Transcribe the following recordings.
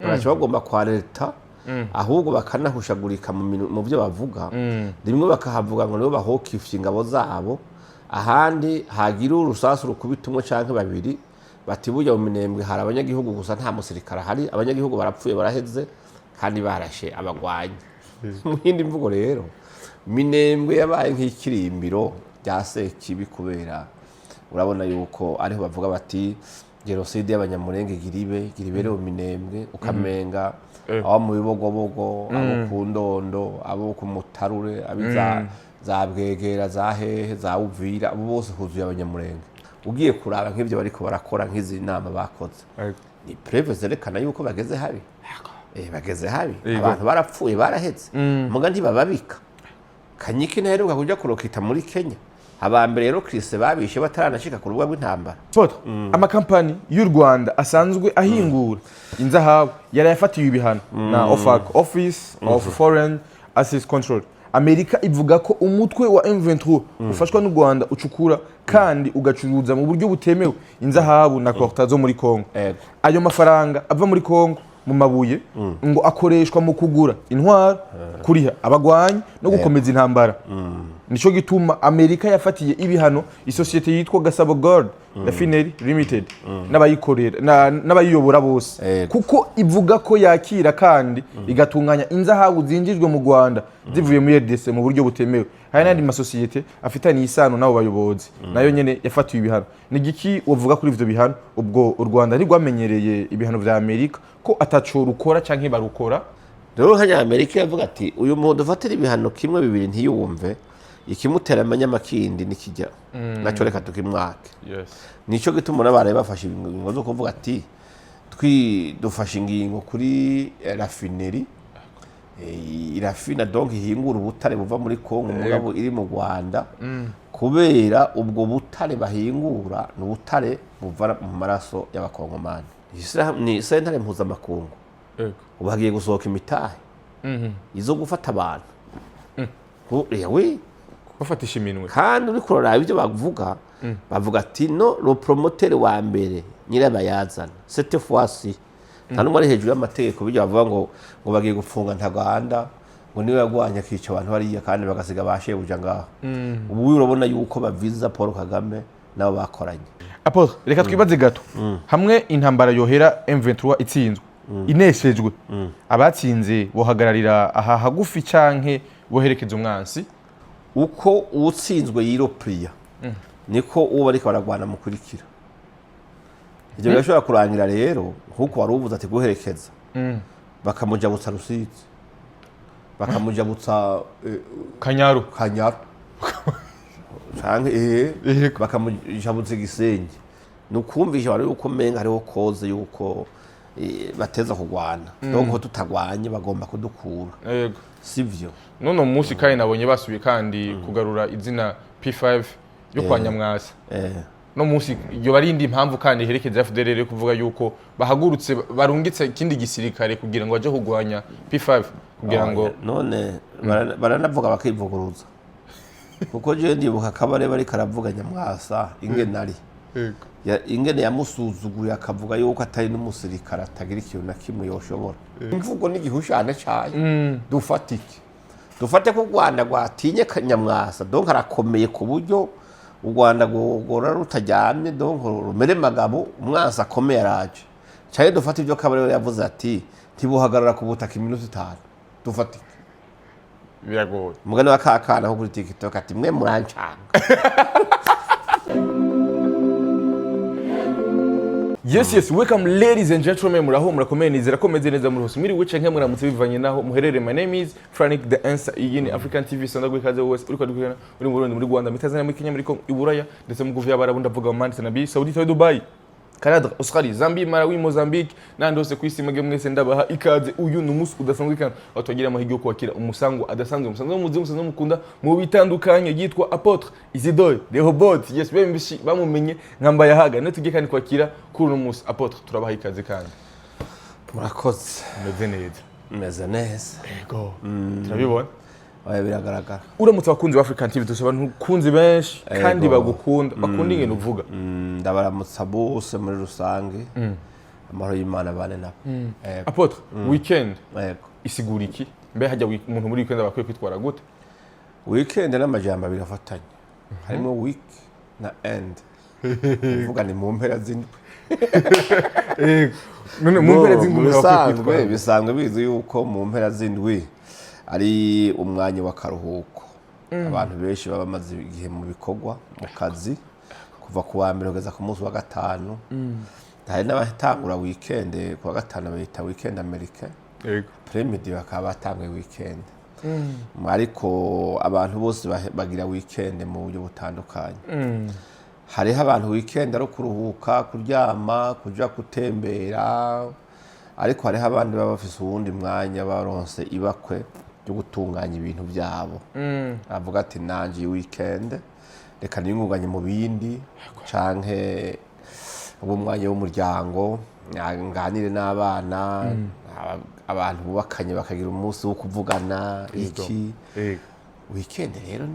Baraca bagomba kwa leta, ahubwo bakanahushagurika mu byo bavuga. Rimwe bakahavuga ngo nibo bahokifye ingabo zabo, ahandi hagira urusasu rukubita umwe canke babiri, bati burya mu Minembwe hari abanyagihugu gusa, nta musirikare ahari, abanyagihugu barapfuye baraheze, kandi barashe abagwanyi. Mu yindi mvugo rero, Minembwe yabaye nk'ikirimbiro rya Sekibi, kubera urabona yuko ariho bavuga bati jenoside y'Abanyamurenge giribe giribere mu Minembwe, ukamenga abo mu Bibogobogo, abo ku Ndondo, abo ku Mutarure, abi za Bwegera, za hehe, za Uvira, abo bose huzuye Abanyamurenge. Ugiye kuraba nk'ibyo bariko barakora, nk'izi nama bakoze, ni preuve zerekana yuko bageze habi. Bageze habi. Abantu barapfuye barahetse, muga ntibababika. Kanyiki ntaheruka kuja kurokita muri Kenya, abambere rero Chris babishe bataranashika ku rubuga rw'intambara. Foto amakampani y'u Rwanda asanzwe ahingura inzahabu yarayafatiwe ibihano na OFAC, Office of Foreign Assets Control. Amerika ivuga ko umutwe wa M23 ufashwa n'u Rwanda ucukura kandi ugacuruza mu buryo butemewe inzahabu na coltan zo muri Congo. Ayo mafaranga ava muri Congo mu mabuye ngo akoreshwa mu kugura intwaro, kuriha abagwanyi no gukomeza intambara. Nico gituma Amerika yafatiye ibihano isosiyete yitwa Gasabo Gold Refinery Limited n'abayikorera n'abayiyobora bose, kuko ivuga ko yakira kandi igatunganya inzahabu zinjijwe mu Rwanda zivuye muri RDC mu buryo butemewe. Hari n'andi masosiyete afitaniye isano n'abo bayobozi, nayo nyene yafatiwe ibihano. Ni igiki wovuga kuri ivyo bihano? Ubwo u Rwanda ntirwamenyereye ibihano vya Amerika, ko ataco rukora canke barukora? Rero nk'Abanyamerika yavuga ati uyu muntu dufatira ibihano kimwe, bibiri, ntiyumve, ikimutera amanyamakindi nikijya nacyo reka tukimwake. Nico gituma n'abaraye bafashe ingingo zo kuvuga ati dufashe ingingo kuri raffinerie irafina, donc ihingura ubutare buva muri Kongo mugabo iri mu Rwanda, kubera ubwo butare bahingura ni ubutare buva mu maraso y'Abakongomani. Ni sentare mpuzamakungu. Ubu hagiye gusohoka imitahe izo gufata abantu. Yewe. Bafatisha iminwe. Kandi uriko uraraba ibyo bavuga, bavuga ati no le promoteur wa mbere, nyirabayazana, cette fois-ci nta n'umwe ari hejuru y'amategeko. Bijya bavuga ngo bagiye gufunga Ntaganda, ngo niwe yagwanye akica abantu hariya kandi bagasiga ba shebuja ngaho. Ubu urabona yuko baviza Paul Kagame nabo bakoranye. Apôtre, reka twibaze gato. Hamwe intambara yohera M23 itsinzwe, ineshejwe, abatsinze bohagararira aha hagufi canke boherekeza umwansi? Uko uwutsinzwe yiropuriya, niko uwo bariko baragwana mukurikira. Ibyo birashobora kurangira rero nk'uko wari uvuze ati guherekeza, bakamujabutsa Rusizi, bakamujabutsa Kanyaru. Kanyaru canke bakamujabutsa Igisenyi. Ni ukumvisha abantu yuko umenga hariho koze yuko bateza kugwana, donc ko tutagwanye bagomba kudukura. Sivyo? None munsi kandi nabonye basubiye kandi kugarura izina P5 yo kwa Nyamwasa. No munsi iyo bari indi mpamvu kandi iherekeza FDLR yo kuvuga yuko bahagurutse barungitse ikindi gisirikare kugira ngo baje kugwanya P5 kugira ngo None baranavuga bakivuguruza, kuko jewe ndibuka Kabare bariko aravuga Nyamwasa ingene ari ingene yamusuzuguye, akavuga yuko atari n'umusirikare, atagira ikintu na kimwe yoshobora. Imvugo n'igihushane cayo. Dufate iki? Dufate ko u Rwanda rwatinye Nyamwasa, donc arakomeye ku buryo u Rwanda rwora rutaryamye, donc rumere magabo, umwansi akomeye araje, canke dufate ibyo Kabarebe yavuze ati ntibuhagarara ku butaka iminota 5? Dufate iki? Biragoye. Umugani wa kakana ko kuri TikTok ati mwe murancanga. Yes, welcome ladies and gentlemen. Muraho, murakomeye? Nizera ko meze neza muri hose, mwiriwe canke muramutse bivanye naho muherereye. My name is Frank the Answer. Iyi ni African TV. Sanda ikaze wese uriko dukurikirana uri mu Burundi, muri Rwanda, muri Tanzania, muri Kenya, muri Congo, i Buraya ndetse mu kuva y'Abarabu, ndavuga Oman, Arabie Saoudite, Dubai, Canada, Australia, Zambia, Malawi, Mozambique n'ahandi hose ku isi. Mwebwe mwese ndabaha ikaze. Uyu ni umunsi udasanzwe kandi aho twagira amahirwe yo kwakira umusango adasanzwe, umusanzwe muzi, umusanzwe mukunda mu bitandukanye, yitwa Apôtre Isidore the Robot. Yes, benshi bamumenye nka Mbayahaga. Niwe tugiye kandi kwakira kuri uno munsi. Apôtre, turabaha ikaze kandi. Murakoze. Umeze neza? Meze neza. Yego, turabibona. Oya, biragaragara. Uramutse abakunzi ba African TV, dufite abantu kunzi benshi kandi Yego. bagukunda, bakunda ingene uvuga. Ndabaramutsa bose muri rusange. Amahoro y'Imana bane nabo. Yego. Apôtre, weekend Yego. isigura iki? Mbe hajya umuntu muri weekend aba akwiye kwitwara gute? Weekend n'amajambo abiri afatanye, harimo week na end, uvuga ni mu mpera z'indwi. None mu mpera z'indwi Mu umuntu aba akwiye bisanzwe kwitwara? Bisanzwe bizwi yuko mu mpera z'indwi ari umwanya w'akaruhuko. Abantu benshi baba bamaze igihe mu bikorwa, mu kazi, kuva ku wa mbere kugeza ku munsi wa gatanu. Hari n'abatangura weekend ku wa gatanu, bayita weekend américain. Après-midi bakaba batanguye weekend, ariko abantu bose bagira weekend mu buryo butandukanye. Hariho abantu weekend ari ukuruhuka, kuryama, kuja gutembera, ariko hariho abandi baba bafise uwundi mwanya, baronse ibakwe ryo gutunganya ibintu byabo. Avuga ati: "Nanje iyi weekend reka niyungunganye mu bindi, canke uwo mwanya w'umuryango, nganire n'abana." Abantu bubakanye bakagira umunsi wo kuvugana iki. Weekend rero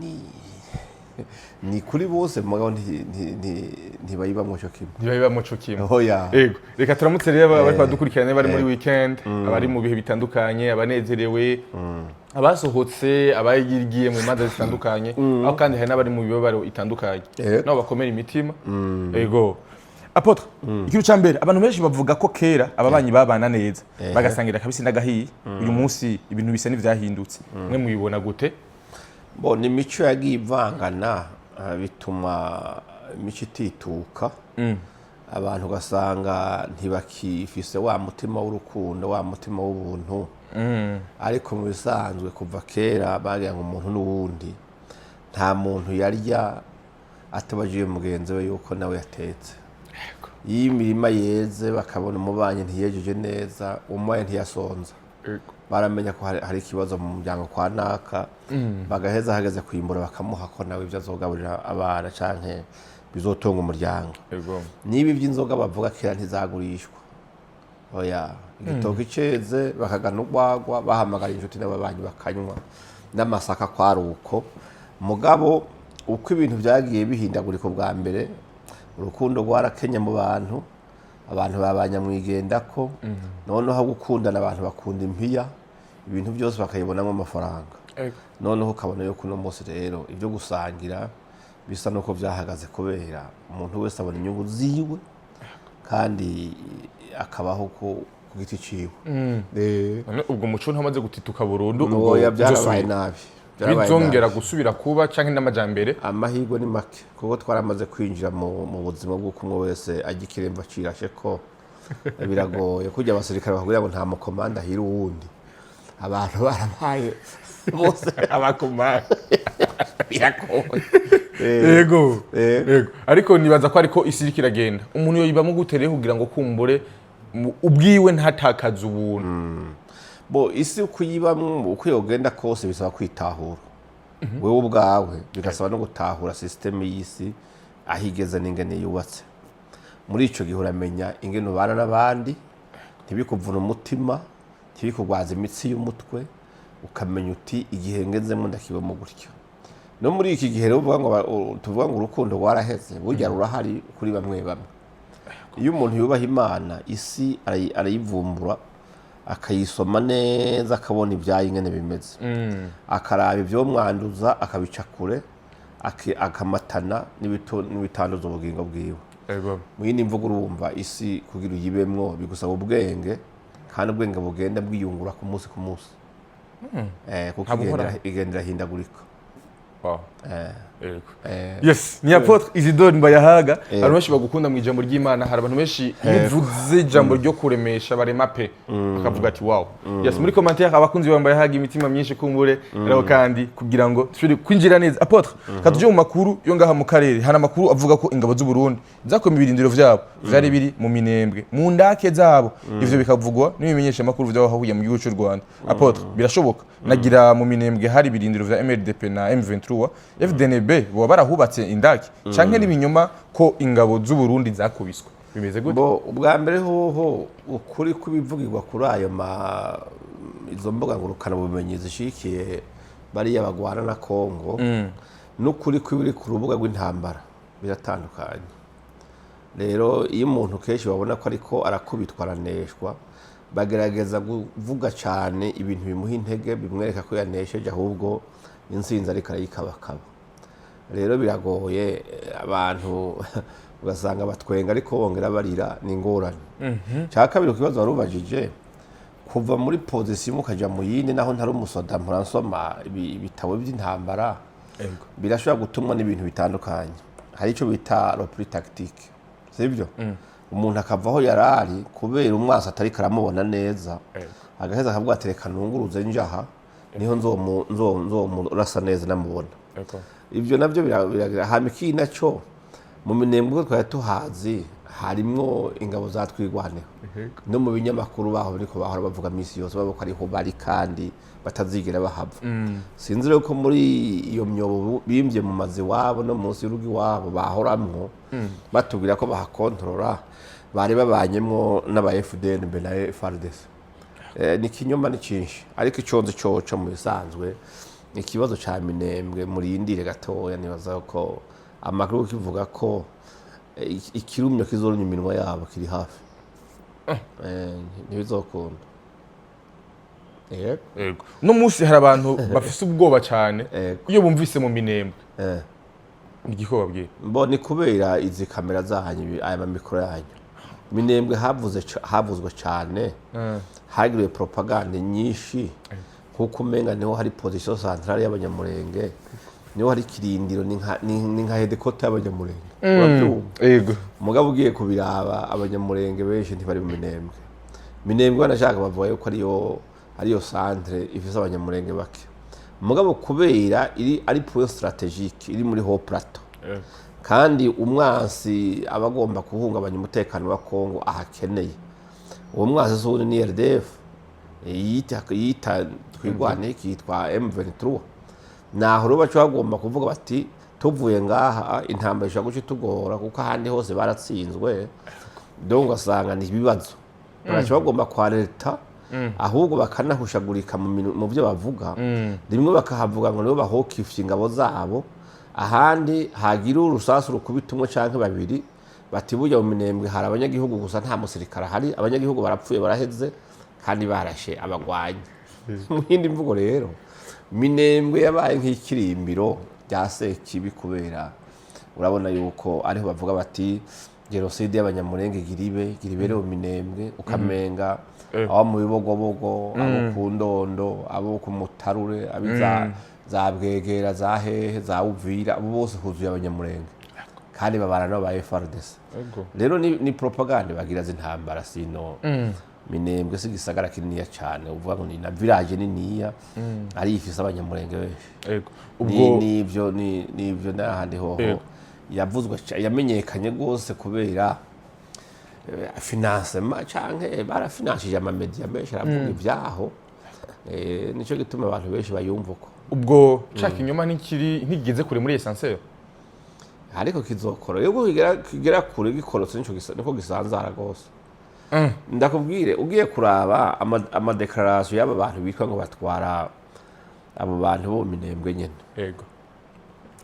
ni kuri bose, mugabo ntibayibamwo cyo kimwe. Ntibabibamwo co kimwe. Oya. Yego, reka turamutse rero abari badukurikiranye, bari muri weekend, abari mu bihe bitandukanye, abanezerewe, abasohotse, abagiye mu manza zitandukanye, aho kandi hari n'abari mu bibabaro itandukanye, nabo bakomera imitima. Yego, Apôtre, ikintu ca mbere, abantu benshi bavuga ko kera ababanyi babana neza, bagasangira akabisi n'agahiye. Uyu munsi ibintu bisa n'ivyahindutse, mwe mubibona gute? Bo ni imico yagiye ivangana, bituma imico itituka. Abantu ugasanga ntibakifise wa mutima w'urukundo, wa mutima w'ubuntu. Ariko mu bisanzwe kuva kera bagira ngo umuntu n'uwundi, nta muntu yarya atabajije mugenzi we yuko nawe yatetse. Iyo imirima yeze, bakabona umubanyi ntiyejeje neza, umubanyi ntiyasonza, baramenya ko hari ikibazo mu muryango kwa naka, bagaheza hageze kwimbura bakamuha ko nawe ibyo azogaburira abana canke bizotunga umuryango. Niba iby'inzoga bavuga, kera ntizagurishwa, oya. Igitoki ceze bakagana urwagwa, bahamagara inshuti n'ababanyi bakanywa, n'amasaka kwari uko. Mugabo uko ibintu byagiye bihindagurika, ubwa mbere urukundo rwarakenye mu bantu, abantu babanyamwigendako. Noneho gukundana, abantu bakunda impiya, ibintu byose bakayibonamo amafaranga. Noneho ukabona yuko uno munsi rero ibyo gusangira bisa nuko byahagaze, kubera umuntu wese abona inyungu ziwe kandi akabaho ku giti ciwe. None ubwo muco ntamaze gutituka burundu, ubwo Oya, byarabaye uzosubira? nabi. Byarabaye Bizongera nabi. gusubira kuba canke n'amajambere? Amahirwe ni make, kuko twaramaze kwinjira mu buzima bw'uko umwe wese ajya ikiremba cirashe, ko biragoye kujya abasirikare bakubwira ngo nta mukomanda ahira uwundi. Abantu barabaye bose abakomanda. Biragoye. Yego. Yego, ariko nibaza ko ariko isi iriko iragenda. Umuntu yoyibamo gute rero kugira ngo kumbure ubwiwe ntatakaze ubuntu? Bo isi ukuyibamwo, uko yogenda kose, bisaba kwitahura wewe ubwawe, bigasaba no gutahura système y'isi aho igeze n'ingene yubatse. Muri ico gihe uramenya ingene ubana n'abandi, ntibikuvuna umutima, ntibikugwaza imitsi y'umutwe, ukamenya uti: "Igihe ngezemo ndakibamo gutya." No muri iki gihe rero uvuga ngo tuvuga ngo urukundo rwaraheze, burya rurahari kuri bamwe bamwe. Iyo umuntu yubaha Imana, isi arayivumbura, akayisoma neza, akabona ibyayo ingene bimeze, akaraba ivyomwanduza akabica kure, akamatana n'ibitanduza ubugingo bwiwe. Mu yindi mvugo, urumva isi kugira uyibemwo bigusaba ubwenge, kandi ubwenge bugenda bwiyungura ku munsi ku munsi, kuko Ntabwo uhoraho. Igenda irahindagurika. Yego. Yes, ni Apôtre Isidore Mbayahaga. Abantu benshi bagukunda mu ijambo ry'Imana. Hari abantu benshi iyo uvuze ijambo ryo kuremesha barema pe, bakavuga ati: "Wow." Yes, muri commentaire abakunzi ba Mbayahaga imitima myinshi kumbure. Rero kandi kugira ngo dushobore kwinjira neza, Apôtre, katuje mu makuru yo ngaha mu karere. Hari amakuru avuga ko ingabo z'u Burundi zakomye ibirindiro vyabo vyari biri mu Minembwe mu ndake zabo. Ivyo bikavugwa n'ibimenyesha makuru vy'aho hahuye mu gihugu cy'u Rwanda. Apôtre, birashoboka nagira mu Minembwe hari ibirindiro vya MRDP na M23 FDNB, boba barahubatse indake, canke n'ibinyoma ko ingabo z'u Burundi zakubiswe? Bimeze gute? Bo ubwa mbere hoho, ukuri kw'ibivugirwa kuri ayo ma izo mbuga ngurukana bumenyi zishikiye bariya bagwana na Kongo n'ukuri kw'ibiri ku rubuga rw'intambara biratandukanye. Rero iyo umuntu kenshi babona ko ariko arakubitwa, araneshwa, bagerageza kuvuga cyane ibintu bimuha intege, bimwereka ko yanesheje, ahubwo intsinzi ariko arayikabakaba. Rero biragoye, abantu ugasanga batwenga ariko bongera barira, ni ingorane. Cya kabiri, ku kibazo wari ubajije, kuva muri position ukaja mu yindi, naho ntari umusoda, mpora nsoma ibitabo by'intambara, birashobora gutumwa n'ibintu bitandukanye. Hari icyo bita repli tactique, sibyo? Umuntu akava aho yari ari kubera umwasi atari karamubona neza, agaheza akavuga ati: "Reka nunguruze njaha, niho nzomurasa neza namubona." Ibyo nabyo biragira. Hama ikindi nacyo, mu Minembwe uko twari tuhazi, harimwo ingabo za Twigwaneho. No mu binyamakuru baho bariko bahora bavuga misi yose, bavuga ko ariho bari kandi batazigera bahava. Sinzi rero ko muri iyo myobo bimvye mu mazu iwabo no munsi y'urugo iwabo bahoramwo batubwira ko bahakontorora, bari babanyemwo n'aba FDNB na FARDC. Ni ikinyoma, ni cyinshi, ariko ico nzi coco mu bisanzwe, ikibazo ca Minembwe, murindire gatoya. Nibaza ko amakuru kivuga ko ikirumyo kizorumya iminwa yabo kiri hafi. Ntibizokunda. Yego. Yego, uno munsi hari abantu bafise ubwoba cyane iyo bumvise mu Minembwe. Ni igiko babwira? Mbo ni kubera izi kamera zanyu, aya mamikoro yanyu. Minembwe havuzwe cyane, hagiriwe propagande nyinshi, nkuko umenga niho hari position centrale y'Abanyamurenge, niho hari kirindiro, ni nka headquarter y'Abanyamurenge, urabyumva? Yego. Mugabo ugiye kubiraba, Abanyamurenge benshi ntibari mu Minembwe. Minembwe banashaka bavuga yuko ariyo centre ifise Abanyamurenge bake, mugabo kubera iri ari point stratégique, iri muri haut plateau, kandi umwansi aba agomba guhungabanya umutekano wa Kongo ahakeneye. Uwo mwansi si uwundi, ni RDF yita Twigwane, ikitwa M23. Naho rero baca bagomba kuvuga bati: "Tuvuye ngaha intambara ishobora guca itugora, kuko ahandi hose baratsinzwe." Donc ugasanga ni ibibazo, bagaca bagomba kwa leta, ahubwo bakanahushagurika mu byo bavuga. Rimwe bakahavuga ngo nibo bahokifye ingabo zabo, ahandi hagira urusasu rukubita umwe canke babiri, bati: "Burya mu Minembwe hari abanyagihugu gusa, nta musirikare ahari, abanyagihugu barapfuye baraheze, kandi barashe abagwanyi." Mu yindi mvugo rero, Minembwe yabaye nk'ikirimbiro rya Sekibi, kubera urabona yuko ariho bavuga bati: "Jenoside y'Abanyamurenge igiribe igiribere mu Minembwe." Ukamenga abo mu Bibogobogo, abo ku Ndondo, abo ku Mutarure, abi za Bwegera, za hehe, za Uvira, abo bose huzuye Abanyamurenge kandi babana nabo ba FARDC. Rero ni propagande bagira z'intambara. Sino Minembwe si igisagara kininiya cyane uvuga ngo ni na village niniya, ari ifise Abanyamurenge benshi. Ubwo Nivyo nivyo n'ahandi hoho yavuzwe, yamenyekanye rwose kubera financement, canke barafinanshije amamedia menshi aravuga ivyaho. Nico gituma abantu benshi bayumva uko. Ubwo ca kinyoma ntikiri, ntigeze kure muri essentiel. Ariko kizokora iyo kigera kure, gikorotse, nico niko gisanzara rwose. Ndakubwire, ugiye kuraba amadéclarations y'aba bantu bitwa ngo batwara abo bantu bo mu Minembwe nyene,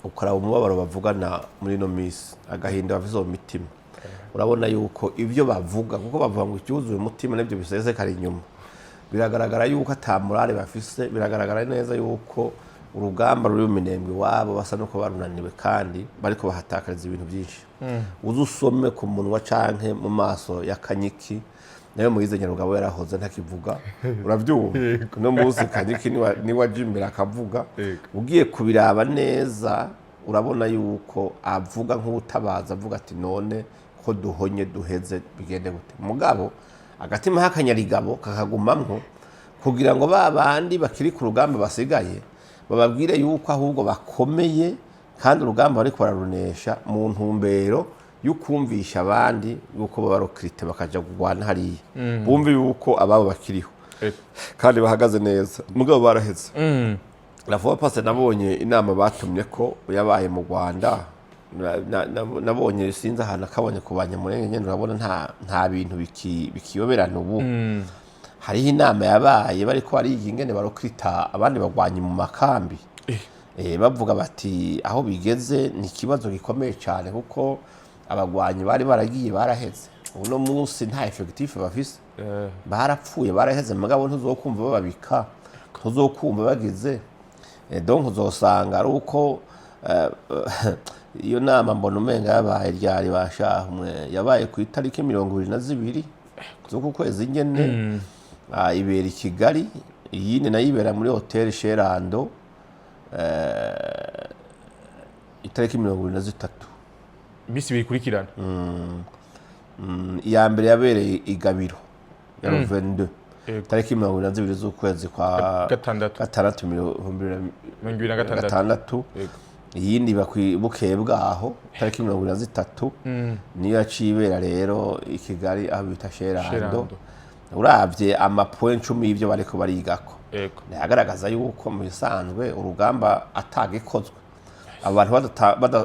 ukaraba umubabaro bavugana muri ino minsi, agahinda bafise mu mitima, urabona yuko ibyo bavuga, kuko bavuga ngo icyuzuye umutima nibyo bisesekara inyuma, biragaragara yuko ata morale bafise. Biragaragara neza yuko urugamba ruri mu Minembwe iwabo basa nuko barunaniwe, kandi bariko bahatakariza ibintu byinshi. Uze usome ku munwa canke mu maso ya Kanyiki, nayo Moyize Nyarugabo yarahoze ntakivuga, uravyumva? No munsi Kanyiki niwe aja imbere akavuga. Ugiye kubiraba neza, urabona yuko avuga nk'utabaza, avuga ati: "None ko duhonye, duheze, bigende gute?" Mugabo agatima k'akanyarigabo kakagumamwo kugira ngo ba bandi bakiri ku rugamba basigaye bababwire yuko ahubwo bakomeye, kandi urugamba bariko bararunesha, mu ntumbero y'ukumvisha abandi yuko baba recruté bakaja kurwana hariya, bumve yuko ababo bakiriho kandi bahagaze neza, mugabo baraheze. La fois passée nabonye inama batumye ko yabaye mu Rwanda. Nabonye, sinzi ahantu akabonye ku Banyamurenge nyene, urabona nta bintu bikiyoberana ubu. Hariho inama yabaye bariko bariga ingene barecruta abandi bagwanyi mu makambi. Bavuga bati aho bigeze ni ikibazo gikomeye cyane, kuko Abagwanyi bari baragiye baraheze. Uno munsi nta effectif bafise. Barapfuye, baraheze. Mugabo ntuzokumva bababika, ntuzokumva bagize. Donc uzosanga ari uko iyo nama mbona umenga yabaye ryari bashahumwe, yabaye ku itariki 22 z'uku kwezi nyene. Ah, ibera i Kigali, iyindi nayo ibera muri hôtel Chez Lando, itariki 23. Iminsi ibiri ikurikirana. Iya mbere yabereye i Gabiro ya 22, tariki 22 z'ukwezi kwa gatandatu. Gatandatu, ibihumbi bibiri 2026. gatandatu. Iyindi iba bukeye bwaho, tariki 23, niyo yaciye ibera rero i Kigali aho bita Chez Lando. Chez Lando. Uravye ama points 10 y'ivyo bariko barigako, ntihagaragaza yuko mu bisanzwe urugamba atagikozwe, abantu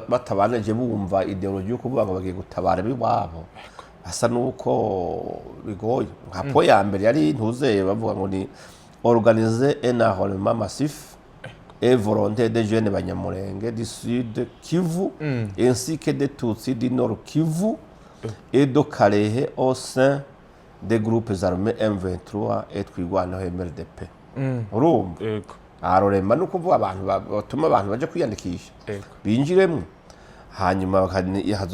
batabanije bumva idéologie yo kuvuga ngo bagiye gutabara ab'iwabo, asa nuko bigoye. Nka point ya mbere yari ntuzeye, bavuga ngo ni organiser un enrôlement massif et volontaire des jeunes Banyamulenge du Sud Kivu ainsi que des Tutsis du Nord Kivu et de Kalehe au sein des groupes armés M23 et Twirwaneho MRDP. Urumva, enrôlement ni ukuvuga abantu batuma abantu baje kwiyandikisha, binjiremwo, hanyuma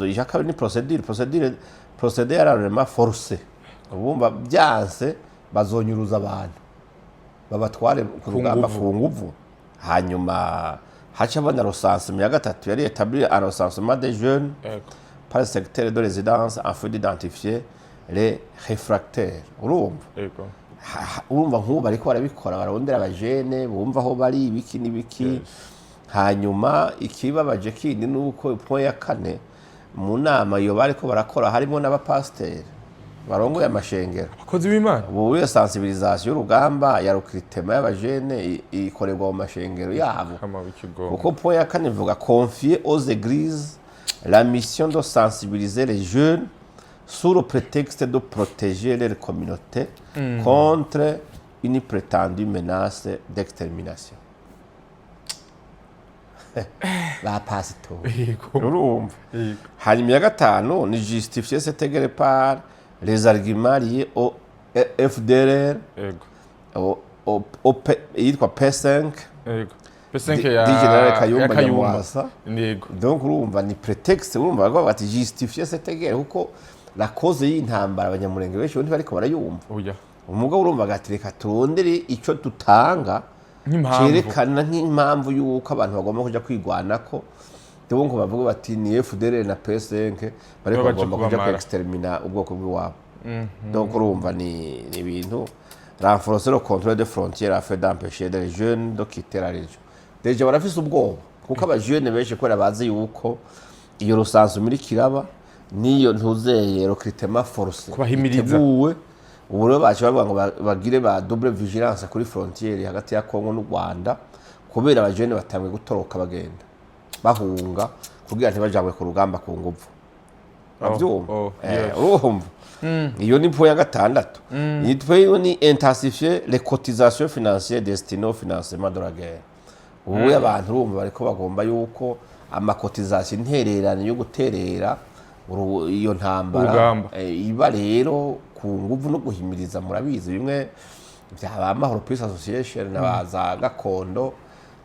ija kabiri ni procédure ya enrôlement forcé. Urumva, byanse bazonyuruza abantu babatware ku rugamba nguvu. Ku nguvu. Hanyuma haca abona recensement ya gatatu, yari établir un recensement des jeunes par le secteur de résidence afin d'identifier les réfractaires. Urumva, urumva nk'ubu bariko barabikora, barondera abajene bumva aho bari, ibiki n'ibiki. Hanyuma ikibabaje kindi ni uko point ya kane, mu nama iyo bariko barakora harimo n'abapasiteri barongoye amashengero. Abakozi b'Imana. Ubu iyo sensibilisation y'urugamba ya recrutement y'abajene ikorerwa mu mashengero yabo. Kama w'ikigongo. Kuko point ya kane ivuga: confier aux églises la mission de sensibiliser les jeunes sous le prétexte de protéger leur communauté contre une prétendue menace d'extermination. Ba pasitori. Urumva, hanyuma iya gatanu ni justifier cette guerre par les arguments liés au FDLR, au iyitwa P5, P5 ya di Général Kayumba ya Kayumba. Nyamwasa. Donc urumva ni prétexte. Urumva bavuga bati justifier cette guerre, kuko la cause y'intambara Abanyamurenge benshi bo ntibariko barayumva. Oya. Umugabo urumva agati reka turondere ico dutanga nk'impamvu. Cerekana nk'impamvu y'uko abantu bagomba kuja kwigwanako. Donc bavuga bati ni FDLR na P5 bariko Baba baje bagomba kuja kubamara. kwextermina ubwoko bw'iwabo. Donc urumva ni ibintu renforcer le contrôle des frontières afin d'empêcher les jeunes de quitter la région. Déjà barafise ubwoba, kuko abajene benshi kubera bazi yuko iyo recensement iriko iraba n'iyo ntuzeye recrutement forcé Kubahimiriza. iteguwe. Ubu rero baca bavuga ngo bagire ba double vigilance kuri frontière hagati ya Congo n'u Rwanda, kubera abajene batanguye gutoroka, bagenda bahunga kugira ntibajanywe ku rugamba ku nguvu. Urabyumva? Oh, yes. Urumva, iyo ni point ya gatandatu. Iyi point ni intensifier les cotisations financières destinées au financement de la guerre. Ubu abantu urumva bariko bagomba yuko ama cotisations, intererano yo guterera iyo ntambara, Urugamba. Iba rero ku nguvu no guhimiriza. Murabizi bimwe bya ba Mahoro Peace Association na ba za Gakondo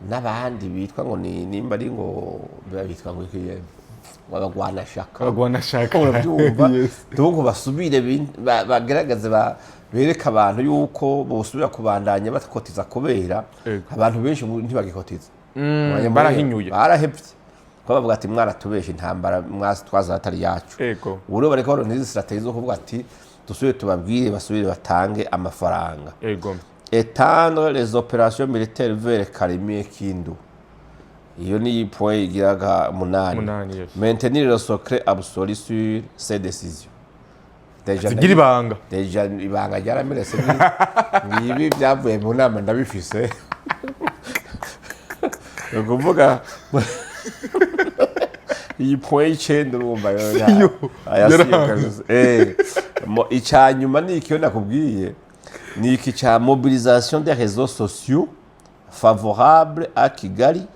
n'abandi bitwa ngo ni nimba ari ngo bitwa ngo iki, ngo abagwanashaka. Abagwanashaka. Urabyumva? Yes. Donc basubire bagerageze bereke abantu yuko bosubira kubandanya bakotiza, kubera abantu benshi ubu ntibagikotiza. Barahinyuye. Barahevye, kuko bavuga ati mwaratubeshe, intambara mwasi twaza atari yacu. Ubu rero bariko baronka izi stratégie zo kuvuga ati dusubire tubabwire basubire batange amafaranga. Étendre les opérations militaires vers Kalemie, Kindu. Iyo ni point igiraga munani. Munani, yes. Maintenir le secret absolu sur ces décisions. Déjà zigira ibanga. Déjà ibanga ryaramerese. Ngibi byavuye mu nama ndabifise. Ni ukuvuga iyi point y'icenda, urumva yo Siyo. aya siyo Yaranze. kabisa. Icya nyuma ni iki nakubwiye, ni iki cya mobilisation des réseaux sociaux favorables à Kigali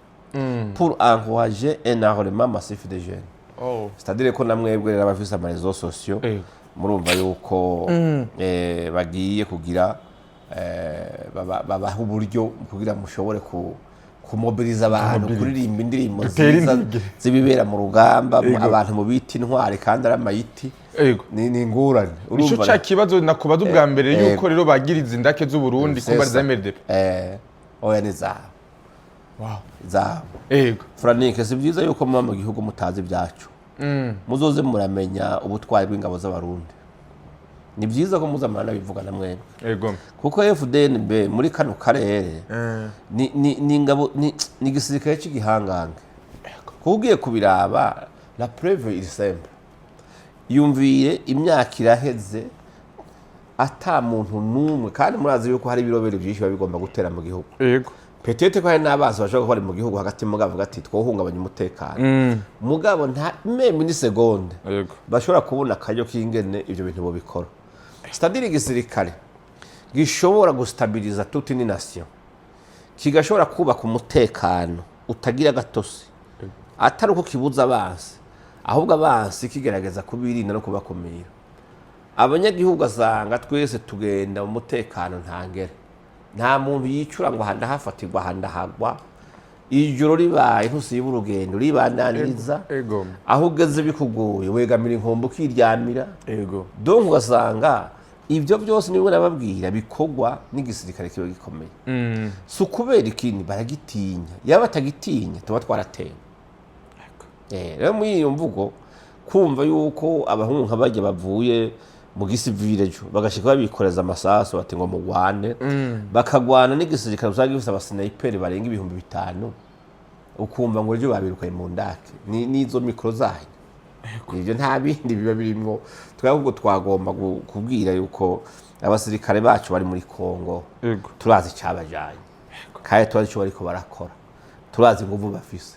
pour encourager un enrôlement massif des jeunes. Oh. C'est-à-dire ko namwebwe rero abafise ama réseaux sociaux murumva yuko bagiye kugira babaha uburyo kugira mushobore kumobiliza abantu, kuririmba indirimbo Dutere nziza intege. z'ibibera mu rugamba, abantu mu bita intwari kandi ari amayiti. Ni ingorane. Ico Urumva ca kibazo nakubaza ubwa mbere, yuko rero bagiriza indake z'u Burundi ko bari za MRDP. Oya, ni zabo. Zabo. Franike, si byiza yuko muba mu gihugu mutazi ibyacu. Muzoze muramenya ubutwari bw'ingabo z'Abarundi. Ni byiza ko muza muranabivuga na mwebwe, kuko FDNB muri kano karere ni ingabo, ni igisirikare cy'igihangange. Kuko ugiye kubiraba, la preuve iri simple: yumviye imyaka iraheze ata muntu n'umwe, kandi murazi yuko hari ibirobere byinshi biba bigomba gutera mu gihugu. Peut-être ko hari n'abanzi bashobora kuba bari mu gihugu hagati, mugabo avuga ati twohungabanya umutekano, mugabo nta même ni seconde bashobora kubona akaryo k'ingene ibyo bintu bobikora. C'est-à-dire igisirikare gishobora gustabiliza toute une nation, kigashobora kubaka umutekano utagira agatosi, atari uko kibuza abansi, ahubwo abansi kigerageza kubirinda no kubakumira. Abanyagihugu asanga twese tugenda mu mutekano ntangere, nta muntu yicura ngo aha ndahafatirwa, aha ndahagwa. Ijoro ribaye ntusiba urugendo, ribandaniriza. Aho ugeze bikugoye wegamira inkombe ukiryamira. Donc ugasanga ibyo byose nibwo nababwira bikorwa n'igisirikare kiba gikomeye. Si ukubera ikindi, baragitinya. Yaba batagitinya tuba twaratewe. Rero muri iyo mvugo, kumva yuko abahungu nka bajya bavuye mu gisivile ejo bagashika babikoreza amasasu, bati ngo mugwane, bakagwana n'igisirikare usanga gifise abasniperi barenga 5000, ukumva ngo ejo babirukanye mu ndake. N'izo mikoro zanyu, ibyo nta bindi biba birimwo. Twahubwo twagomba kubwira yuko abasirikare bacu bari muri Kongo turazi icyabajanye, kandi turazi icyo bariko barakora, turazi inguvu bafise,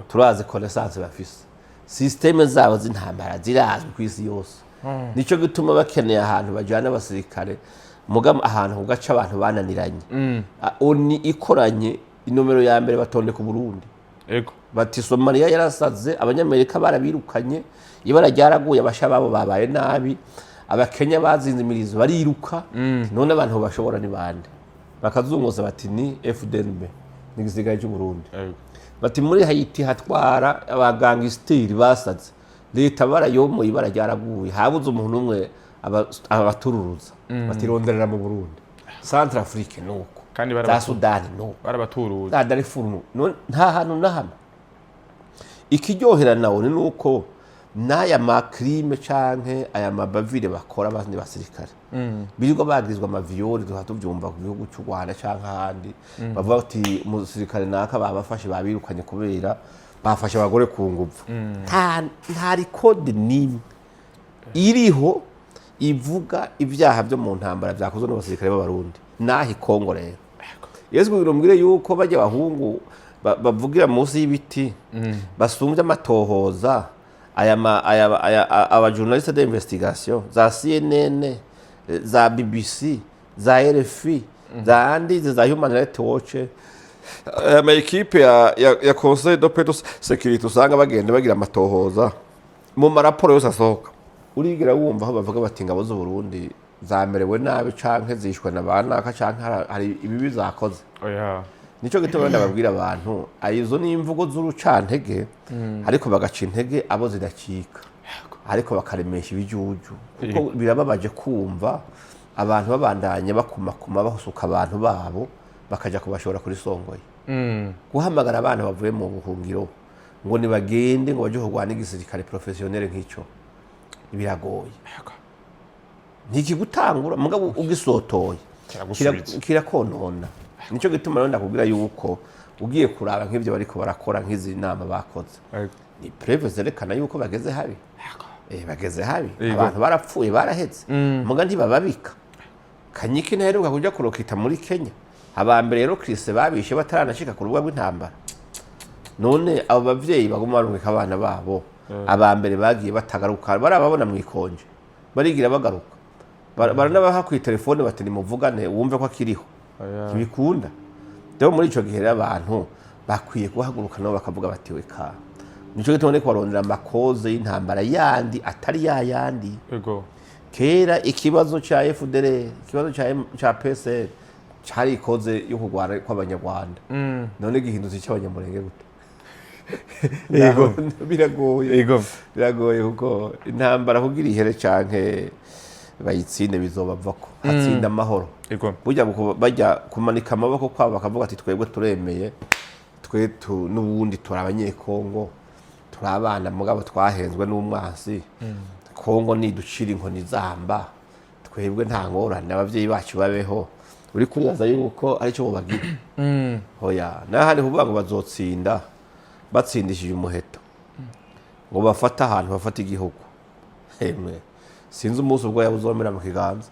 turazi connaissance bafise, système zabo z'intambara zirazwi ku isi yose. Nicyo gituma bakeneye ahantu bajyana abasirikare, muga ahantu ku gace abantu bananiranye. ONU ikoranye, inomero ya mbere batondeka Uburundi. Bati Somaliya yarasaze, Abanyamerika barabirukanye, ibara ryaraguye, abasha babo babaye nabi, Abakenya bazinze imirizo bariruka, none abantu bashobora ni bande? Bakazunguza bati ni FDNB, ni igisirikare cy'u Burundi. Bati muri Haiti hatwara abagangisitiri basaze, leta barayomoye, ibara ryaraguye, habuze umuntu umwe abatururuza, batironderera mu Burundi. Centre Afrique nuko, Kandi za Sudani nuko, barabaturuza. Za Darfur nta hantu na hamwe. Ikiryohera nawe ni uko n'aya ma crimes canke aya mabavire bakora abandi basirikare birirwa bagirizwa ama viols, duha tuvyumva ku gihugu cy'u Rwanda canke ahandi, bavuga bati umusirikare naka babafashe, babirukanye kubera bafashe abagore ku nguvu. Nta record n'imwe iriho ivuga ibyaha byo mu ntambara byakozwe n'abasirikare b'Abarundi. Naho i Kongo rero, Yesu kugira umbwire yuko bajya abahungu bavugira munsi y'ibiti basumbye amatohoza aya aba journaliste d'investigation za CNN, za BBC, za RFI, za andi, za Human Rights Watch, aya ma équipe ya Conseil de paix de sécurité, usanga bagenda bagira amatohoza mu maraporo yose asohoka, urigira wumva aho bavuga bati ingabo z'u Burundi zamerewe nabi canke zishwe na banaka canke hari ibibi zakoze? Oya. Nico gituma ndababwira abantu, izo ni imvugo z'urucantege, ariko bagaca intege abo zidacika, ariko bakaremesha ibijuju, kuko birababaje kumva abantu babandanya bakumakuma basuka abantu babo bakaja kubashora kuri Songoye, guhamagara abana bavuye mu buhungiro ngo nibagende ngo baje kurwana igisirikare professionnel nk'icyo, biragoye. Ntikigutangura, mugabo ugisotoye Kiragusubiza. Kirakonona. Nicyo gituma rero ndakubwira yuko ugiye kuraba nk'ibyo bariko barakora, nk'izi nama bakoze, ni preuve zerekana yuko bageze habi. Bageze habi. Abantu barapfuye, baraheze, muga ntibababika. Kanyiki ntaheruka kuja kurokita muri Kenya, abambere rero Chris babishe bataranashika ku rubuga rw'intambara. None abo bavyeyi baguma barungika abana babo, abambere bagiye batagaruka, barababona mwikonje barigira bagaruka. Baranabaha ku telefone bati nimuvugane wumve ko akiriho. Ntibikunda. Rero muri ico gihe rero abantu bakwiye guhaguruka nabo bakavuga bati weka Nico gituma ndiko barondera ama causes y'intambara yandi atari yayandi. Kera ikibazo ca FDL, ikibazo ca PSR cari i cause yo kurwana kw'Abanyarwanda. None gihindutse icy'Abanyamurenge gute? Biragoye. Biragoye, kuko intambara kugira ihere canke bayitsinde, bizobavako hatsinda amahoro. Burya bajya kumanika amaboko kwabo, bakavuga ati: "Twebwe turemeye, twe n'ubundi turi Abanyekongo, turi abana, mugabo twahenzwe n'umwansi. Kongo niducira inkoni zamba, twebwe nta ngorane, ababyeyi bacu babeho." Uri kuribaza yuko aricyo bobagira? Hoya, n'ahandi kuvuga ngo bazotsinda batsindishije umuheto, ngo bafate ahantu, bafate igihugu, hemwe sinzi umunsi ubwo yabuzomera mu kiganza.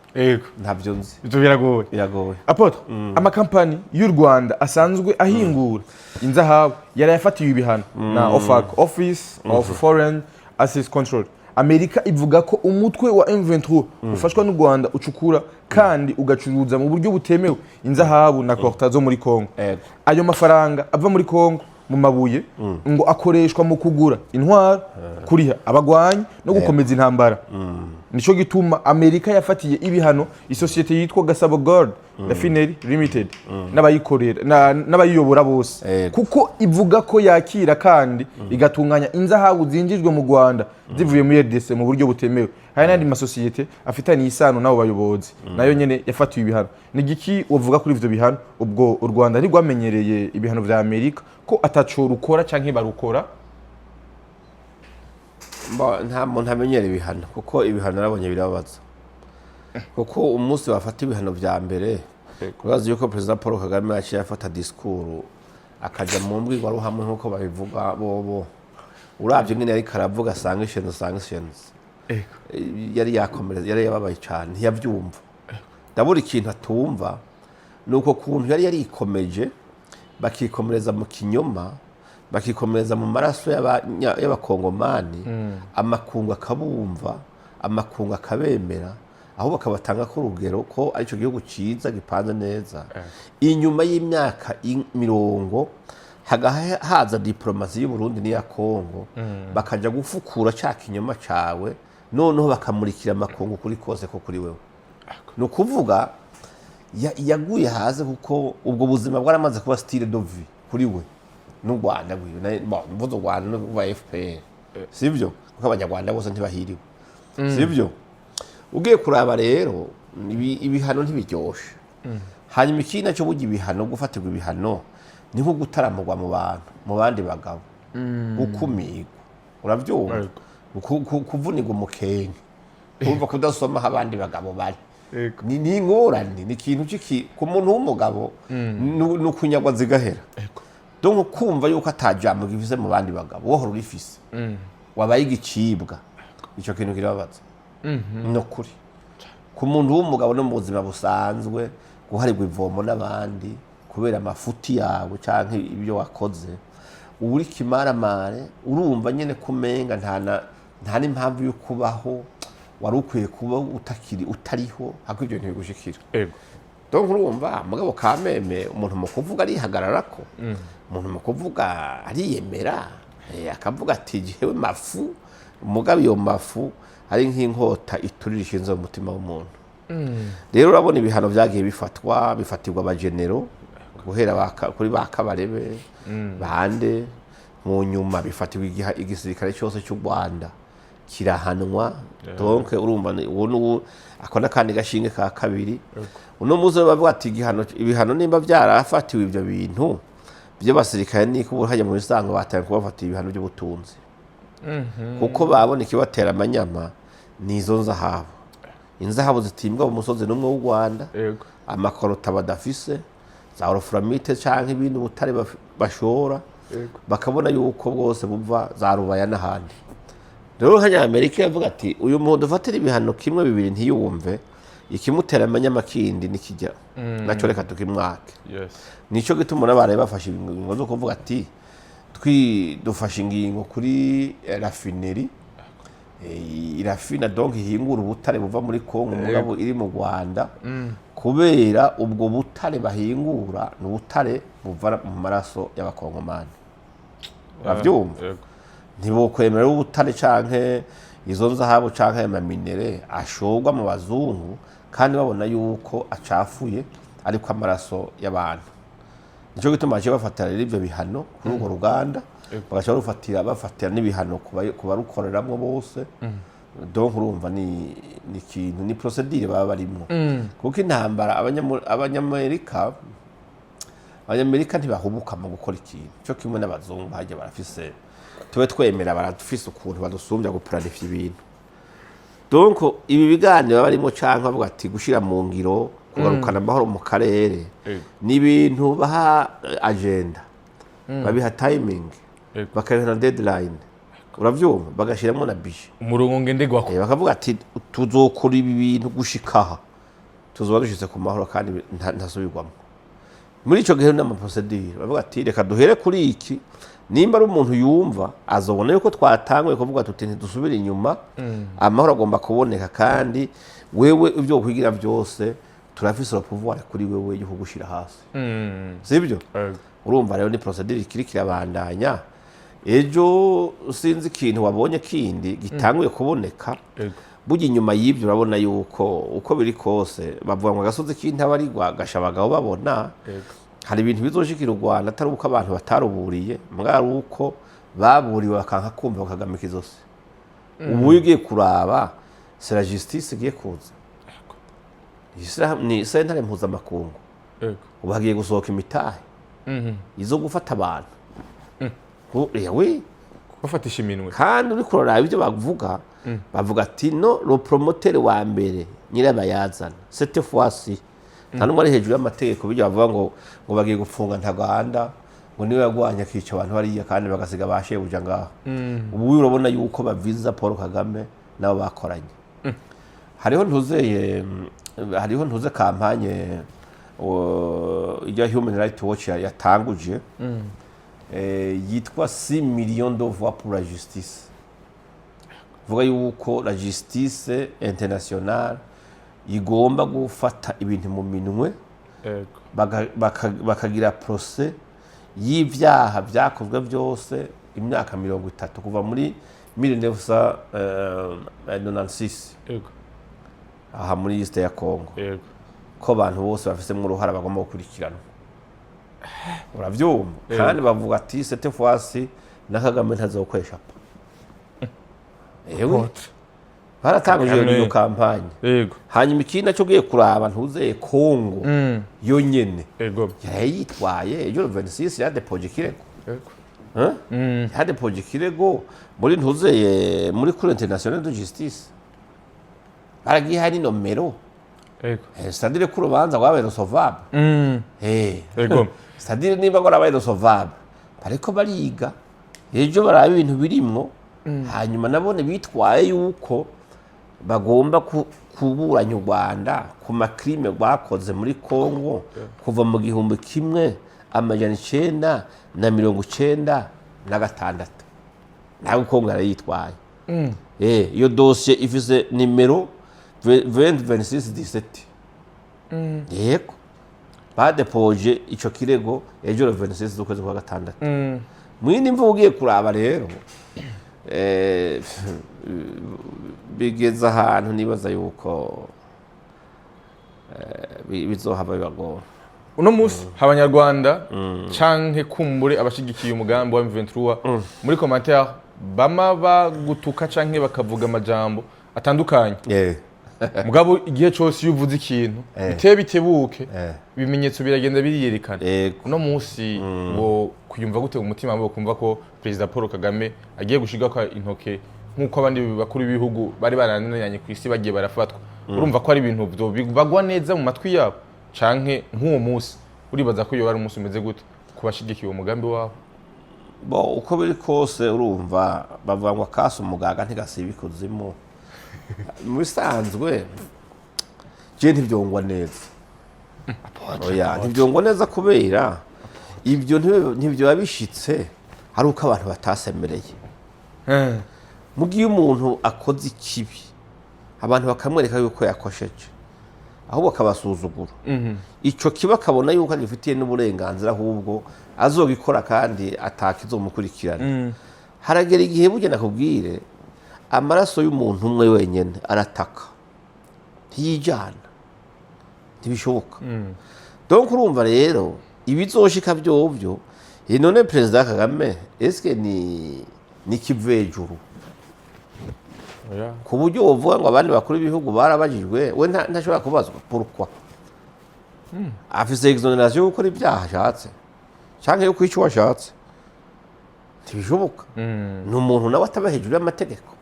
Ntabyo nzi. Ivyo biragoye. Biragoye. Apôtre, amakampani y'u Rwanda asanzwe ahingura inzahabu yarayafatiwe ibihano na OFAC, Office of Foreign Assets Control. Amerika ivuga ko umutwe wa M23 ufashwa n'u Rwanda ucukura kandi ugacuruza mu buryo butemewe inzahabu na coltan zo muri Kongo. Ayo mafaranga ava muri Kongo mu mabuye ngo akoreshwa mu kugura intwaro, kuriha abagwanyi no gukomeza intambara. Nico gituma Amerika yafatiye ibihano isosiyete yitwa Gasabo Gold Refinery Limited n'abayikorera n'abayiyobora bose, kuko ivuga ko yakira kandi igatunganya inzahabu zinjijwe mu Rwanda zivuye muri RDC mu buryo butemewe. Hari n'andi masosiyete afitaniye isano n'abo bayobozi, nayo nyene yafatiwe ibihano. Ni igiki wovuga kuri ivyo bihano? Ubwo u Rwanda ntirwamenyereye ibihano vya Amerika, ko ataco rukora canke barukora? Nta muntu amenyera ibihano, kuko ibihano nabonye birababaza, kuko umunsi bafata ibihano vya mbere, urazi yuko Perezida Paul Kagame yaciye afata discours, akaja mu mbwirwaruhame nk'uko babivuga bobo. Uravye ingene yariko aravuga sanctions, sanctions, yari yakomereza, yari yababaye cyane, ntiyavyumva. Ndabura ikintu atumva ni uko kuntu yari yarikomeje, bakikomereza mu kinyoma, bakikomereza mu maraso y'Abakongomani, amakungu akabumva, amakungu akabemera, aho bakabatanga ko urugero ko aricyo gihugu cyiza gipanze neza. Inyuma y'imyaka 30 hagaha haza diplomasi y'u Burundi n'iya Kongo, bakaja gufukura ca kinyoma cawe, noneho bakamurikira amakungu kuri kose ko kuri wewe. Ni ukuvuga yaguye hasi, kuko ubwo buzima bwaramaze kuba style de vie kuri we n'u Rwanda rwiwe. Bon, mvuze u Rwanda no kuvuga FPR, sivyo? Kuko Abanyarwanda bose ntibahiriwe, sivyo? Ugiye kuraba rero, ibihano ntibiryoshe. Hanyuma ikindi nacyo, burya ibihano, gufatirwa ibihano ni nko gutaramurwa mu bantu, mu bandi bagabo, gukumirwa, uravyumva? Yego. Kuvunirwa umukenke, urumva, kudasoma aho abandi bagabo bari. Yego. Ni ingorane, ni ikintu ciki ku muntu w'umugabo, ni ukunyagwa zigahera. Donc kumva yuko atajambo gifise mu bandi bagabo, wohora urifise, wabaye igicibwa, ico kintu kirababaza. Ni ukuri, ku muntu w'umugabo no mu buzima busanzwe, guharirwa ivomo n'abandi kubera amafuti yawe canke ibyo wakoze, uba uri kimaramare, urumva nyene kumenga nta n'impamvu yo kubaho, wari ukwiye kuba utakiri, utariho, hako ibyo ntibigushikira. Donc urumva, mugabo kameme umuntu mu kuvuga arihagararako, umuntu mu kuvuga ariyemera, akavuga ati: "Jewe mafu." Mugabo iyo mafu ari nk'inkota iturira ishinze mu mutima w'umuntu. Rero urabona ibihano byagiye bifatwa, bifatirwa abagenero guhera kuri ba Kabarebe bande, mu nyuma bifatirwa igisirikare cyose cy'u Rwanda kirahanwa. Donc urumva uwo nuwo ako n'akandi gashinge ka kabiri. Uno munsi bavuga ati igihano, ibihano nimba byarafatiwe ibyo bintu by'abasirikare, niko ubu hajya mu bisanzwe batangiye kubafatira ibihano by'ubutunzi, kuko babona ikibatera amanyama ni izo nzahabu, inzahabu zitimbwa mu musozi n'umwe w'u Rwanda, ama coltan badafise, za wolframite canke ibindi butare bashora, bakabona yuko bwose buva za Rubaya n'ahandi. Rero nk'Abanyamerika yavuga ati: "Uyu muntu dufatira ibihano kimwe, bibiri ntiyumve, ikimutera amanyama kindi nikijya nacyo, reka tukimwake." Nico gituma n'abaraye bafashe ingingo zo kuvuga ati: Dufashe ingingo kuri raffinerie irafina, donc ihingura ubutare buva muri Kongo mugabo iri mu Rwanda, kubera ubwo butare bahingura ni ubutare buva mu maraso y'Abakongomani." Uravyumva? Yego. Ntibokwemera ubutare canke izo nzahabu canke ayo ma minerais ashorwa mu bazungu kandi babona yuko acafuye, ariko amaraso y'abantu. Nico gituma baciye bafatira rero ivyo bihano kuri urwo ruganda, bagaca bafatira n'ibihano ku barukoreramwo bose. Donc urumva ni ikintu, ni procédure baba barimwo, kuko intambara abanyamerika ntibahubuka mu gukora ikintu cyo kimwe n'abazungu. Hajya barafise, tube twemera, barafise ukuntu badusumbya guplanifya ibintu. Donc ibi biganiro barimo canke bavuga ati gushira mu ngiro kugarukana amahoro mu karere, ni ibintu baha agenda, babiha timing, bakabiha na deadline, uravyumva, bagashiramo na budget. Umurongo ngenderwako. Bakavuga ati tuzokora ibi bintu gushika aha, tuzoba dushitse ku mahoro kandi ntasubirwamo. Muri ico gihe n'ama procédures, bavuga ati reka duhere kuri iki, nimba ari umuntu yumva azobona yuko twatanguye kuvuga tuti ntidusubire inyuma, amahoro agomba kuboneka, kandi wewe ibyo kwigira byose turafise le pouvoir kuri wewe yo kugushira hasi, sibyo? Yego. Urumva rero ni procédure ikiri kirabandanya. Ejo sinzi ikintu wabonye kindi gitanguye kuboneka. Burya inyuma y'ibyo urabona yuko uko biri kose bavuga ngo agasozi k'intabarigwa gasha abagabo babona. Hari ibintu bizoshikira u Rwanda atari uko abantu bataruburiye, mbwa ari uko baburiwe bakanka kumva, bakagamika izosi. Ubu iyo ugiye kuraba, c'est la justice igiye kuza. Ni sentare mpuzamakungu. Ubu hagiye gusohoka imitahe izo gufata abantu. Oui. Bafatisha iminwe. Kandi uriko uraraba ibyo bavuga, bavuga ati no le promoteur wa mbere, nyirabayazana, cette fois-ci nta n'umwe ari hejuru y'amategeko. Bijya bavuga ngo bagiye gufunga Ntaganda, ngo niwe yagwanye akica abantu hariya kandi bagasiga ba shebuja ngaho. Ubu urabona yuko baviza Paul Kagame nabo bakoranye. Hariho ntuzeye, hariho ntuze campagne ijya Human Rights Watch yatanguje, yitwa 6 millions de voix pour la justice, vuga yuko la justice internationale igomba gufata ibintu mu minwe, bakagira procès y'ivyaha vyakozwe byose imyaka 30 kuva muri 1996 aha muri East ya Congo, ko abantu bose bafisemo uruhara bagomba gukurikiranwa, uravyumva? Kandi bavuga ati cette fois-ci na Kagame ntazokwesha pa. Ewe, baratanguje Kagame. iyo campagne. Hanyuma ikindi nacyo ugiye kuraba, ntuzeye Kongo yo nyene yaraye yitwaye ejo 26, yadepoje ikirego. Hein? Yadepoje ikirego muri ntuzeye, muri Cour internationale de justice, baragiye hari nomero. C'est-à-dire ko urubanza rwabaye recevable. C'est-à-dire niba rwarabaye recevable, bariko bariga, ejo baraba ibintu birimwo, hanyuma nabone bitwaye yuko bagomba kuburanya u Rwanda ku ma crimes rwakoze muri Congo kuva mu 1996. Nawe Congo yarayitwaye. Iyo dosiye ifise nimero 2026 17. Yego, badepoje ico kirego ejo 26 z'ukwezi kwa gatandatu. Mwindi mvugo ugiye kuraba rero, bigeze ahantu nibaza yuko bizohava bibagora. Uno munsi abanyarwanda canke kumbure abashigikiye umugambi wa M23 muri commentaire bama bagutuka canke bakavuga amajambo atandukanye. Mugabo igihe cose iyo uvuze ikintu biteye bitebuke, ibimenyetso biragenda biriyerekana. Uno munsi wo kuyumva gute mu mutima wabo kumva ko Perezida Paul Kagame agiye gushigako intoke nk'uko abandi bakuru b'ibihugu bari barananiranye ku isi bagiye barafatwa? Urumva ko ari ibintu vyo bagwa neza mu matwi yabo, canke nk'uwo munsi uribaza ko yoba ari umunsi umeze gute ku bashigikiye uwo mugambi wabo? Bo, uko biri kose urumva bavuga ngo akasi umugaga ntigasiba ikuzimu. Mu bisanzwe je ntibyongwa neza, oya, ntibyongwa neza, kubera ibyo ntibyoba bishitse ari uko abantu batasemereye. Mu gihe umuntu akoze ikibi, abantu bakamwereka yuko yakosheje, ahubwo akabasuzugura, ico kiba akabona yuko agifitiye n'uburenganzira, ahubwo azogikora kandi atakizomukurikirana. Haragera igihe, burya nakubwire, amaraso y'umuntu umwe wenyine arataka, ntiyijana, ntibishoboka. Donc urumva rero ibizoshika vyovyo. None Perezida Kagame eske ni kivejuru Oya. ku buryo wovuga ngo abandi bakuru b'ibihugu barabajijwe, we ntashobora kubazwa? Pourquoi? Afise exonération yo gukora ibyaha ashatse canke yo kwica uwo ashatse? Ntibishoboka. Ni umuntu nawe ataba hejuru y'amategeko.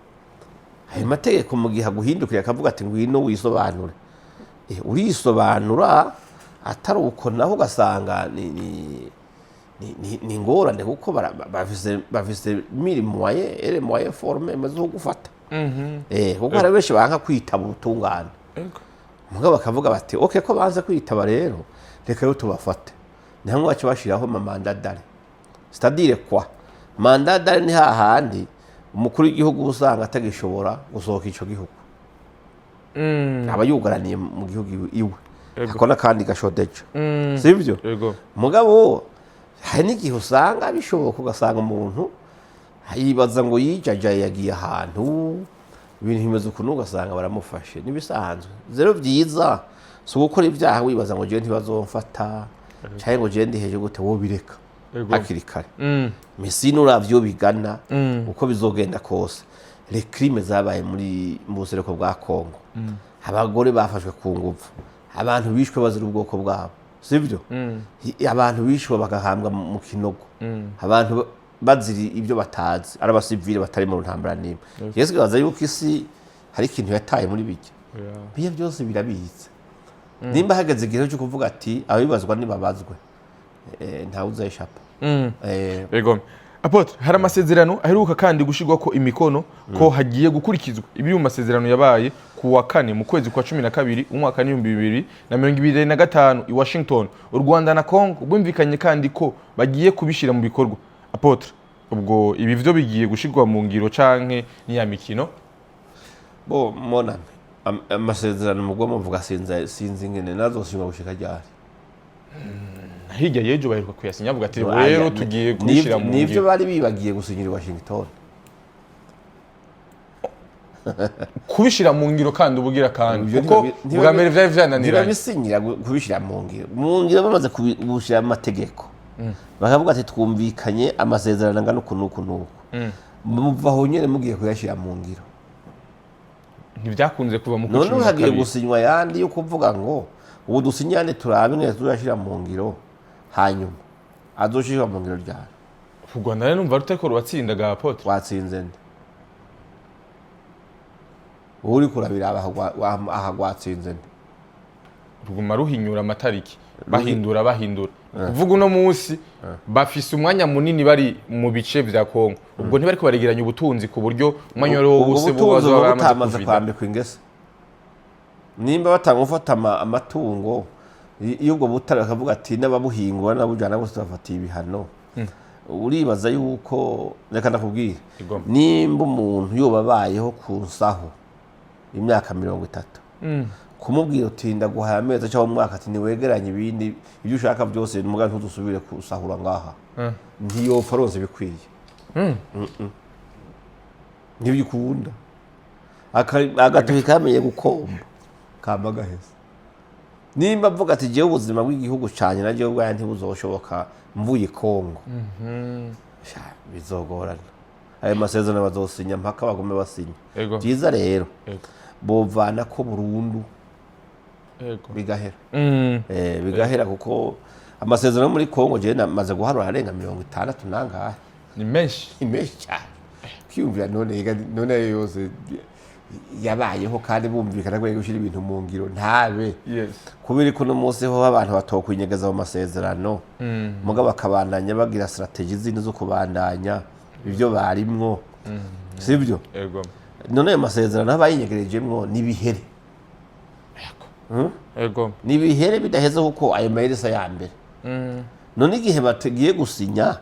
Ayo mategeko, mu gihe aguhindukiye akavuga ati ngwino wisobanure, urisobanura. Atari uko naho ugasanga ni ingorane, kuko bafise mille moyens et moyens forme maze gufata, kuko hari benshi banka kwitaba ubutungane. Mugabo bakavuga bati ok, ko banze kwitaba rero, reka rero tubafate. Ni hamwe baca bashiraho ama mandat d'arrêt. C'est-à-dire quoi, mandat d'arrêt? Ni hahandi umukuru w'igihugu uba usanga atagishobora gusohoka ico gihugu, aba yugaraniye mu gihugu iwe. Ako n'akandi gashodeja, sibyo? Ego. Mugabo hari n'igihe usanga bishoboka, ugasanga umuntu yibaza ngo yijajaye, yagiye ahantu ibintu bimeze ukuntu, ugasanga baramufashe. N'ibisanzwe rero, byiza si ugukora ibyaha wibaza ngo jewe ntibazomfata cyangwa ngo jewe ndi hejuru gute. Wowe bireka hakiri kare. Mesi nuravye iyo bigana, uko bizogenda kose, les crimes zabaye muri mu buseruko bwa Kongo, abagore bafashwe ku nguvu, abantu bishwe bazira ubwoko bwabo, sibyo? Abantu bishwe bagahambwa mu kinogo, abantu bazira ibyo batazi, ari abasivile batari mu ntambara n'imwe. Yesu, baza yuko isi hari ikintu yataye muri bijya biya byose birabitse. Nimba hageze igihe cyo kuvuga ati abibazwa nibabazwe, ntawe uzayishapa. Ego. Apôtre, hari amasezerano aheruka kandi gushirwa ko imikono ko hagiye gukurikizwa ibiri mu masezerano yabaye ku wa kane mu kwezi kwa 12 umwaka w'2025 i Washington. U Rwanda na Congo bumvikanye kandi ko bagiye kubishira mu bikorwa. Apôtre, ubwo ibi vyo bigiye gushirwa mu ngiro canke ni ya mikino? Bo moname, amasezerano mugwa muvuga, sinzi ingene nazosinywa gushika ryari. Hirya y'ejo baheruka kuyasinya, bavuga ati rero tugiye kubishira mu Nivyo ngiro. bari bibagiye gusinyira i Washington. Kubishira mu ngiro kandi ubugira kandi Ivyo kuko bwa mbere vyari vyananiranye. Ntibabisinyira kubishyira mu ngiro. Mu ngiro bamaze kubishyira mu mategeko, bakavuga ati twumvikanye amasezerano angana uku n'uku n'uku, muva aho nyene mugiye kuyashyira mu ngiro. Ntibyakunze kuva mu None cumi na hagiye kabiri. gusinywa ayandi yo kuvuga ngo ubu dusinye ayandi, turabe neza tuzashyira mu ngiro, hanyuma azoshirwa mu ngiro ryari? U Rwanda rero numva rutariko ruratsinda ga Apôtre. Watsinze nde? Wowe uriko urabiraba aha, rwatsinze nde? Ruguma ruhinyura amatariki, bahindura bahindura. Kuvuga uno munsi bafise umwanya munini bari mu bice vya Kongo, ubwo ntibariko baregeranya ubutunzi ku buryo umwanya wari wo Ubwo wose bo butunzi bazoba buba bamaze butamaze kuvida. kwambikwa ingese. Nimba batanga gufata amatungo iyo ubwo butare, bakavuga ati n'ababuhingura n'ababujyana bose bafatiye ibihano, uribaza yuko, reka ndakubwire, Igoma. nimba umuntu yoba abayeho ku nsaho imyaka 30, kumubwira uti ndaguhaye amezi cyangwa umwaka, ati niwegeranye ibindi ibyo ushaka byose, muga ntudusubire kusahura ngaha, ntiyopfa aronse bikwiye. Mm-mm. Ntibikunda. Agatoki kamenye gukomba kamba gaheze. Nimba avuga ati jewe ubuzima bw'igihugu canye na jewe ubwanjye ntibuzoshoboka mvuye Kongo. Sha, bizogorana. Ayo masezerano bazosinya mpaka bagume basinya. Byiza rero bovana ko burundu, bigahera. Bigahera, kuko amasezerano yo muri Kongo jewe namaze guharura arenga 60 nangahe. Ni menshi. Ni menshi cyane. Kwiyumvira none none ayo yose yabayeho kandi bumvikana ko gushyira ibintu mu ngiro ntabe, kubera ko uno munsi ho abantu batokwinyegeza mu masezerano, mugabo bakabandanya bagira stratégies zindi zo kubandanya ibyo barimwo, sibyo? Ego. None ayo masezerano aba yinyegerejemwo nibihere. Ego. Nibihere bidaheze, kuko ayo maheresa ya mbere. None igihe bagiye gusinya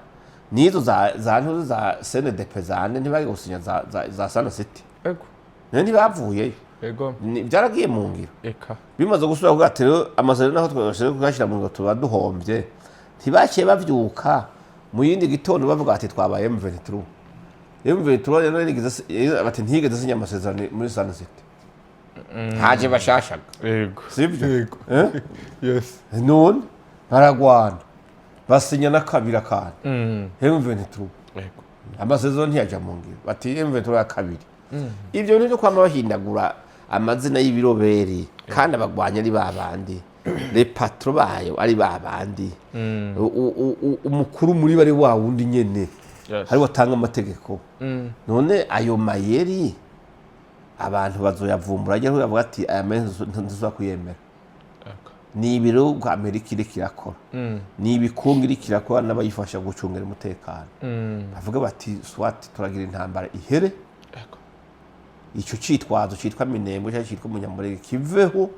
nizo za ntuzi za CNDP zane, ntibagiye gusinya za Sun City? Ego. None ntibavuyeyo? Ego. Byaragiye mu ngiro? Eka. Bimaze gusubira kuvuga ati rero amasezerano naho twashoboye kuyashyira mu ngiro tuba duhombye, ntibaciye bavyuka mu yindi gitondo bavuga ati twabaye M23? M23 rero yarigeze, bati ntiyigeze asinya amasezerano muri Sun City, haje bashashaga. Sibyo? Yego. Eh? Yes. None baragwana, basinya n'akabiri akantu M23. Amasezerano ntiyaja mu ngiro, bati M23 ya kabiri. Ibyo bintu byo kwama bahindagura amazina y'ibiroberi kandi abagwanya ari babandi, les patrons bayo ari babandi, umukuru muri bari wa wundi nyene, hari watanga amategeko. None ayo mayeri abantu bazoyavumbura ajya bavuga ati aya mayeri ntuzosubira kuyemera. Ni ibiro Amerika iriko irakora, ni ibikungu iriko irakora n'abayifasha gucungira umutekano. Bavuga bati swati turagira intambara ihere, icyo cyitwazo cyitwa Minembwe cyangwa cyitwa Umunyamurenge kiveho,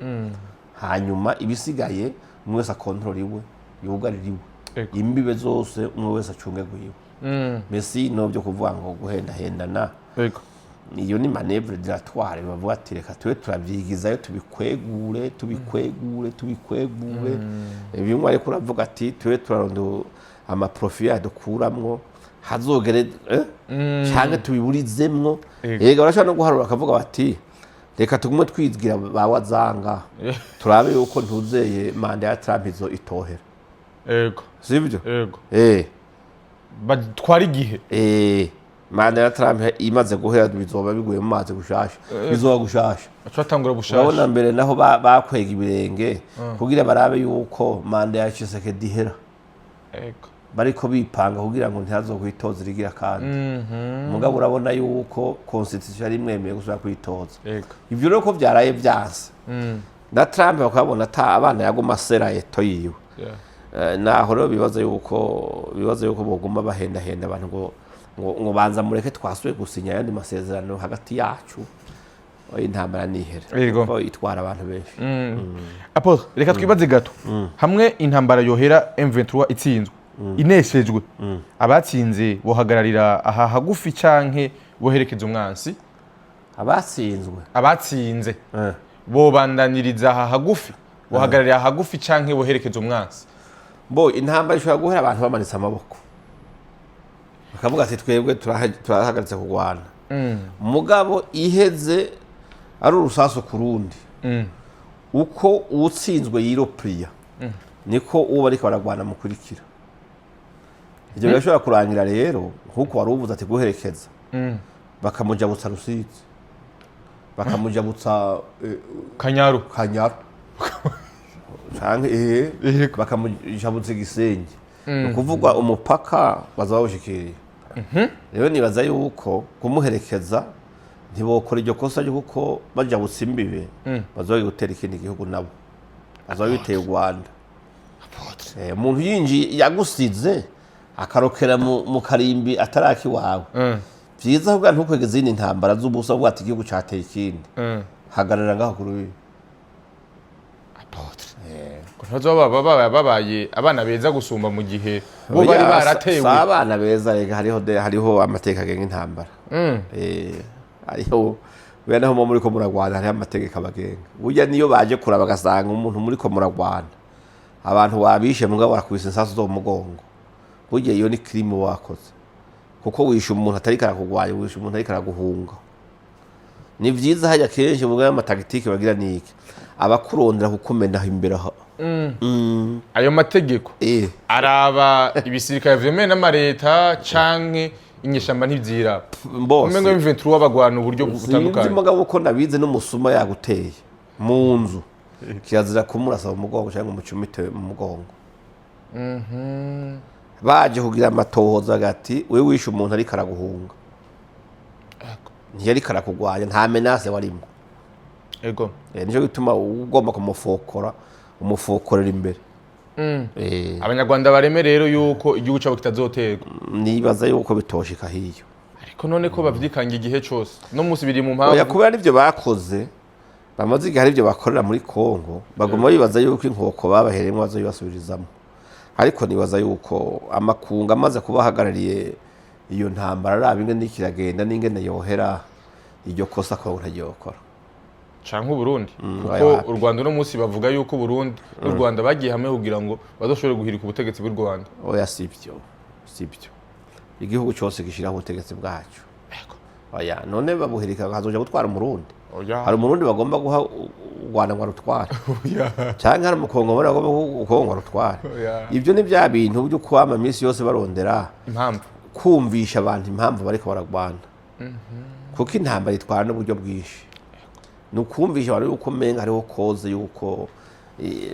hanyuma ibisigaye umwe wese akontorora iwe, yugarira iwe, imbibe zose umwe wese acunge gwiwe. Mbese no byo kuvuga ngo guhendahendana, iyo ni manœuvre dilatoire. Bavuga ati reka tube turavyigizayo, tubikwegure, tubikwegure, tubikwegure. Bimwe ariko uravuga ati tube turaronda ama profits yadukuramwo hazogere, canke tubiburizemwo. Yega, barashobora no guharura bakavuga bati reka tugume twigira ba wazanga, turabe yuko ntuzeye manda ya Trump izo itohera. Sibyo? Yego. Eh. Batwara igihe. Manda ya Trump imaze guhera bizoba biguye mu mazi gushasha, bizoba gushasha. Baca batangura bushasha. Urabona mbere naho bakwega ibirenge kugira barabe yuko manda ya Tshisekedi ihera, bariko bipanga kugira ngo ntihazokwitoza irigira kandi. Mugabo urabona yuko constitution yari imwemeye gusubira kwitoza. Ivyo rero ko vyaraye vyanse na Trump bakabona ata abana yaguma asera eto yiwe. Naho rero bibaza yuko boguma bahendahenda abantu ngo banza mureke twasuye gusinya ayandi masezerano hagati yacu. Oya, intambara nihere kuko itwara abantu benshi. Apôtre, reka twibaze gato hamwe intambara yohera M23 itsinzwe, ineshejwe, abatsinze bohagararira aha hagufi canke boherekeza umwansi? Abatsinzwe? Abatsinze bobandaniriza aha hagufi, bohagararira aha hagufi canke boherekeza umwansi? Bo intambara ishobora guhera abantu bamanitse amaboko bakavuga ati twebwe turahagaritse kurwana. Mugabo iheze ari urusasu ku rundi, uko uwutsinzwe yiropriya niko uwo bariko baragwana mukurikira. Ivyo birashobora kurangira rero nkuko wari uvuze ati guherekeza, bakamujabutsa Rusizi, bakamujabutsa Kanyaru. Kanyaru canke bakamujabutsa Igisenyi, ni ukuvuga umupaka baza bawushikiriye. Rero nibaza yuko kumuherekeza ntibokora iryo kosa ryo, kuko bajabutse imbibe baza gutera ikindi gihugu, nabo baza biteye u Rwanda. Umuntu yinjiye yagusize akarokera mu karimbi ataraki iwawe, vyiza kugira ntukwege izindi ntambara z'ubusa, uvuga ati igihugu cateye ikindi, hagarara ngaho ku rubibi. Apôtre, ko ntibazoba babaye abana beza gusumba mu gihe bo bari Oya, baratewe? Si abana beza rega, hariho amategeko agenga intambara. Hariho bene aho muri ko muragwana, hariho amategeko abagenga. Burya niyo baje kuraba bagasanga umuntu muri ko muragwana abantu wabishe mugabo barakubise insasu zo mu mugongo, burya iyo ni crime wakoze, kuko wishe umuntu atariko arakugwanya, wishe umuntu ariko araguhunga. Ni vyiza hajya kenshi muga ama tactiques bagira niki abakurondera kukumenaho imbere aho. Ayo mategeko araba ibisirikare vyemewe n'amareta canke inyeshamba ntivyiraba? Bose. Umengo M23 bagwana uburyo Sinzi. butandukanye. Mugabo uko nabize, n'umusuma yaguteye mu nzu kirazira kumurasa mu mugongo cyangwa umucumite mu mugongo. Baje kugira amatohoza hagati, we wishe umuntu ariko araguhunga, ntiyariko arakugwanya, nta menace warimo. Nico gituma ugomba kumufokora, umufokorera imbere. Abanyarwanda bareme rero yuko igihugu cabo kitazoterwa. Nibaza yuko bitoshika hiyo. Ariko none ko bavyikanga igihe cose, no munsi biri mu Oya, mpamvu. kubera arivyo bakoze bamaze igihe, arivyo bakorera muri Kongo, baguma bibaza yuko inkoko babahereyemo bazoyibasubirizamo. Ariko nibaza yuko amakungu amaze kuba ahagarariye iyo ntambara, araba ingene iriko iragenda n'ingene yohera, iryo kosa Kongo ntaryokora. Canke Uburundi, kuko Oya, wapi. u Rwanda uno munsi bavuga yuko Uburundi n'u Rwanda bagiye hamwe kugira ngo bazoshobore guhirika ubutegetsi bw'u Rwanda. Oya, sibyo, sibyo. Igihugu cyose gishiraho ubutegetsi bwaco. Oya, none babuhirika hazoja gutwara Umurundi? Oya. Hari Umurundi bagomba guha u Rwanda ngo arutware? Oya. Canke hari Umukongomani bagomba guha Ukongo ngo arutware? Oya. Ibyo ni bya bintu byo kwama iminsi yose barondera Impamvu. kumvisha abantu impamvu bariko baragwana, kuko intambara itwara n'uburyo bwinshi. Ni ukumvisha abantu yuko umenga hariho cause yuko